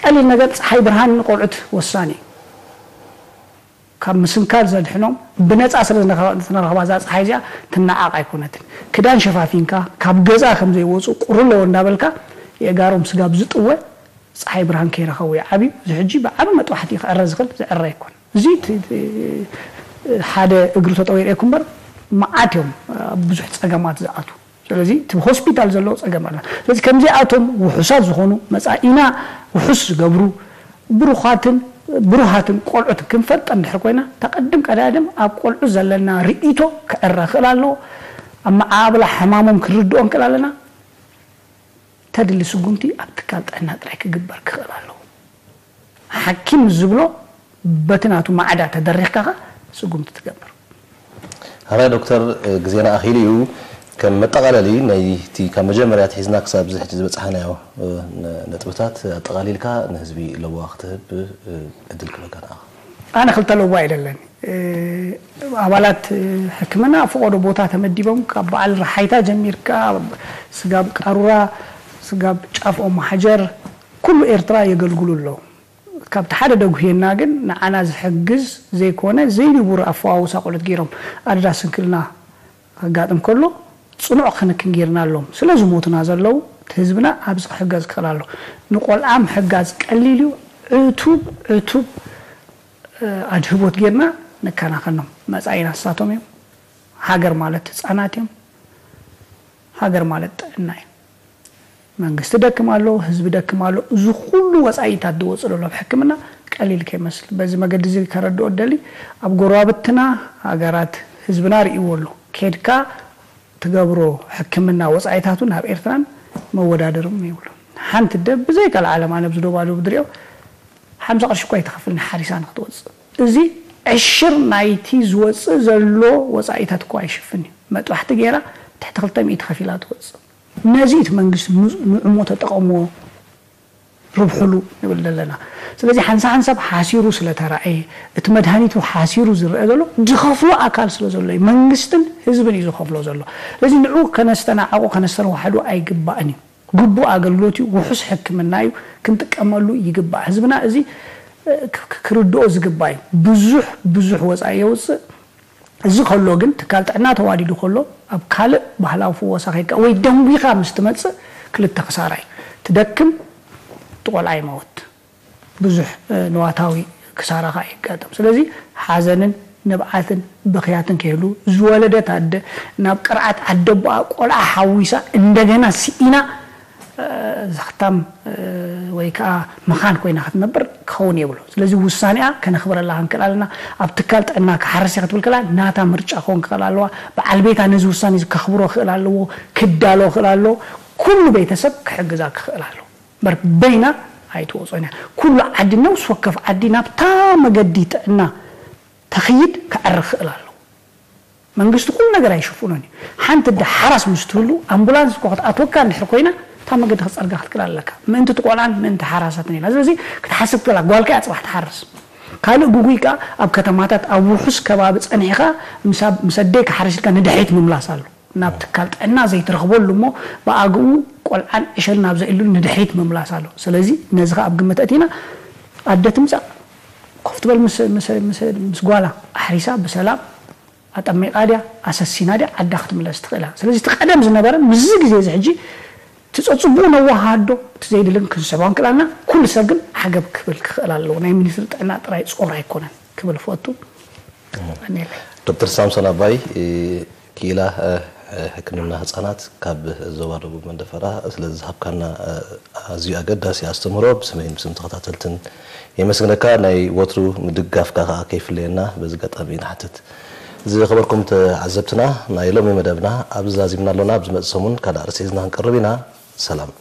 ቀሊል ነገር ፀሓይ ብርሃን ንቆልዑት ወሳኒ እዩ። ካብ ምስንካል ዘድሕኖም ብነፃ ስለ ዝነረኸባ እዛ ፀሓይ እዚኣ ትነዓቕ ኣይኮነትን። ክዳን ሸፋፊንካ ካብ ገዛ ከም ዘይወፁ ቁሪ ኣለዎ እንዳበልካ የእጋሮም ስጋብ ዝጥወ ፀሓይ ብርሃን ከይረኸቡ ይዓብዩ። እዚ ሕጂ ብዓቢ መጥባሕቲ ክዕረ ዝኽእል ዝዕረ ኣይኮን። እዚ ሓደ እግሩ ተጠዊረ ይኩ እምበር መዓት እዮም ኣብ ብዙሕ ፀገማት ዝኣቱ። ስለዚ እቲ ሆስፒታል ዘለዎ ፀገም ኣለ። ስለዚ ከምዚኣቶም ውሑሳት ዝኾኑ መፃኢና ውሑስ ዝገብሩ ብሩኻትን ብሩሃትን ቆልዑት ክንፈጥር እንድሕር ኮይና እታ ቅድም ቀዳድም ኣብ ቆልዑ ዘለና ርእይቶ ክዕረ ክእል ኣለዎ። ኣብ መዓብላ ሕማሞም ክንርድኦም ክእል ኣለና። ተድሊ ስጉምቲ ኣብ ትካል ጥዕና ጥራይ ክግበር ክኽእል ኣለዎ። ሓኪም ዝብሎ በቲ ናቱ ማዕዳ ተደሪኽካ ኸ ስጉምቲ ትገብር። ሓራይ ዶክተር፣ ግዜና ኣኺሉ እዩ። ከም መጠቓለሊ ናይቲ ካብ መጀመርያ ኣትሒዝና ክሳብ እዚ ሕጂ ዝበጻሕናዮ ነጥብታት ኣጠቓሊልካ ንህዝቢ ለዋ ክትህብ ዕድል ክህበካ ንኣኻ። ኣነ ክልተ ለዋ ኢለለን ኣባላት ሕክምና ኣብ ፈቐዶ ቦታ ተመዲቦም ካብ በዓል ረሓይታ ጀሚርካ ስጋብ ቃሩራ ስጋብ ጫፍ ኦም ማሓጀር ኩሉ ኤርትራ የገልግሉ ኣለዉ። ካብቲ ሓደ ደጉህየና ግን ንዓና ዝሕግዝ ዘይኮነ ዘይንቡር ኣፈዋውሳ ቆልዑት ገይሮም ኣደዳ ስንክልና ከጋጥም ከሎ ጽኑዕ ክንክን ጌርናሎም ስለ ዝሞቱና ዘለዉ እቲ ህዝብና ኣብዚ ክሕገዝ ክኽእል ኣሎ። ንቆልዓ ምሕጋዝ ቀሊል እዩ። ዕቱብ ዕቱብ ኣድህቦት ጌርና ንከናኸኖም። መጻኢና ንሳቶም እዮም። ሃገር ማለት ህጻናት እዮም። ሃገር ማለት ጥዕና እዩ። መንግስቲ ደክም ኣሎ፣ ህዝቢ ደክም ኣሎ። እዚ ኩሉ ወጻኢታት ዝወጽእ ዘሎ ኣብ ሕክምና ቀሊል ከይመስል። በዚ መገዲ እዚ ከረድኦ ደሊ ኣብ ጎረባብትና ሃገራት ህዝብና ርእይዎ ኣሎ። ኬድካ ትገብሮ ሕክምና ወጻኢታቱ ናብ ኤርትራን መወዳደርም የብሉ። ሓንቲ ደብ ብዘይ ካልእ ዓለም ኣነ ብዚ ዶባዶብ ድሪኦ ሓምሳ ቅርሺ እኳ ኣይትኸፍል ንሓሪሳ ንክትወጽእ። እዚ ዕሽር ናይቲ ዝወጽእ ዘሎ ወጻኢታት እኳ ኣይሽፍን እዩ። መጥባሕቲ ገይራ ትሕቲ ክልተ ሚእቲ ከፊላ ትወጽእ። ነዚ እቲ መንግስቲ ንዕሞ ተጠቐምዎ ርብሕሉ ንብል ዘለና። ስለዚ ሓንሳ ሓንሳብ ሓሲሩ ስለተራእየ እቲ መድሃኒቱ ሓሲሩ ዝረአ ዘሎ ዝኸፍሎ ኣካል ስለ ዘሎ እዩ። መንግስትን ህዝብን እዩ ዝኸፍሎ ዘሎ። ስለዚ ንዑ ከነስተናዕቆ ከነስተናዋሕዶ ኣይግባእን እዩ። ግቡእ ኣገልግሎት እዩ፣ ውሑስ ሕክምና እዩ፣ ክንጥቀመሉ ይግባእ። ህዝብና እዚ ክርድኦ ዝግባእ እዩ። ብዙሕ ብዙሕ ወፃኢ የውፅእ። እዚ ከሎ ግን ትካል ጥዕና ተዋዲዱ ከሎ ኣብ ካልእ ባህላዊ ፍወሳ ከይድካ ወይ ደንጒኻ ምስ ትመፅእ ክልተ ክሳራ እዩ። ትደክም፣ ትቆልዓ ይመውት። ብዙሕ ንዋታዊ ክሳራ ከዓ የጋጥም። ስለዚ ሓዘንን ንብዓትን ብኽያትን ከይህሉ ዝወለደት ኣደ ናብ ቅርዓት ዓደቦኣ ቆልዓ ሓዊሳ እንደገና ስኢና ዘኽታም ወይ ከዓ መኻን ኮይና ክትነብር ክኸውን የብሉ። ስለዚ ውሳኔኣ ከነኽብረላ ክንክእል ኣለና። ኣብ ትካል ጥዕና ክሓርስ እየ ክትብል ከላ ናታ ምርጫ ክኸውን ክኽእል ኣለዋ። በዓል ቤታ ነዚ ውሳኔ እዚ ከኽብሮ ክኽእል ኣለዎ፣ ክዳሎ ክኽእል ኣለዎ። ኩሉ ቤተሰብ ክሕግዛ ክኽእል ኣለዎ። እምበር በይና ኣይትወፅኦን እያ። ኩሉ ዓዲ ነብሲ ወከፍ ዓዲ ናብታ መገዲ ጥዕና ተኽይድ ክዕር ክኽእል ኣለዎ። መንግስቲ ኩሉ ነገር ኣይሽፍኖን እዩ። ሓንቲ ደ ሓራስ ምስ ትህሉ ኣምቡላንስ እኮ ክትኣትወካ እንድሕር ኮይና እታ መገዲ ክፀርጋ ክትክእል ኣለካ። ምእንቲ ትቆልዓን ምእንቲ ሓራሳትን ኢላ። ስለዚ ክትሓስብ ክላ ጓልካ እያ ፅባሕ ትሓርስ። ካልእ ጉጉይ ከኣ ኣብ ከተማታት ኣብ ውሑስ ከባቢ ፀኒሕካ ምስ ኣደይ ክሓርስ ኢልካ ንድሕሪት ምምላስ ኣሎ። ናብ ትካል ጥዕና ዘይትረኽበሉ እሞ ብኣግኡ ቆልዓን ዕሸል ናብ ዘእሉ ንድሕሪት ምምላስ ኣሎ። ስለዚ ነዚ ከኣ ኣብ ግምት ኣእቲና ኣደ ትምጻእ ኮፍ ትበል ምስ ምስ ምስ ምስ ጓላ ኣሕሪሳ ብሰላም ኣጠሚቓ ድያ ኣሰሲና ድያ ዓዳ ክትምለስ ትኽእል እያ። ስለዚ እቲ ቀደም ዝነበረ ምስዚ ግዜ እዚ ሕጂ እቲ ጸጽቡቑ ነዋሃዶ እቲ ዘይድልን ክንስሕቦ ክንክእል ኣለና። ኩሉ ሰብ ግን ዓገብ ክብል ክኽእል ኣለዎ። ናይ ሚኒስትሪ ጥዕና ጥራይ ጾር ኣይኮነን ክብል እፈቱ። ዶክተር ሳምሶን ኣባይ ክኢላ ሕክምና ህጻናት ካብ ዞባ ደቡብ መንደፈራ ስለ ዝሃብካና ኣዝዩ ኣገዳሲ ኣስተምህሮ ብስመይን ብስም ተኸታተልትን የመስግነካ። ናይ ወትሩ ምድጋፍካ ከኣ ከይፍለየና በዚ ኣጋጣሚ ንሓትት። ዝኸበርኩም ተዓዘብትና ናይ ሎሚ መደብና ኣብዚ ዛዚምና ኣሎና። ኣብ ዝመጽእ ሰሙን ካልእ ኣርእስቲ ሒዝና ክንቀርብ ኢና። ሰላም።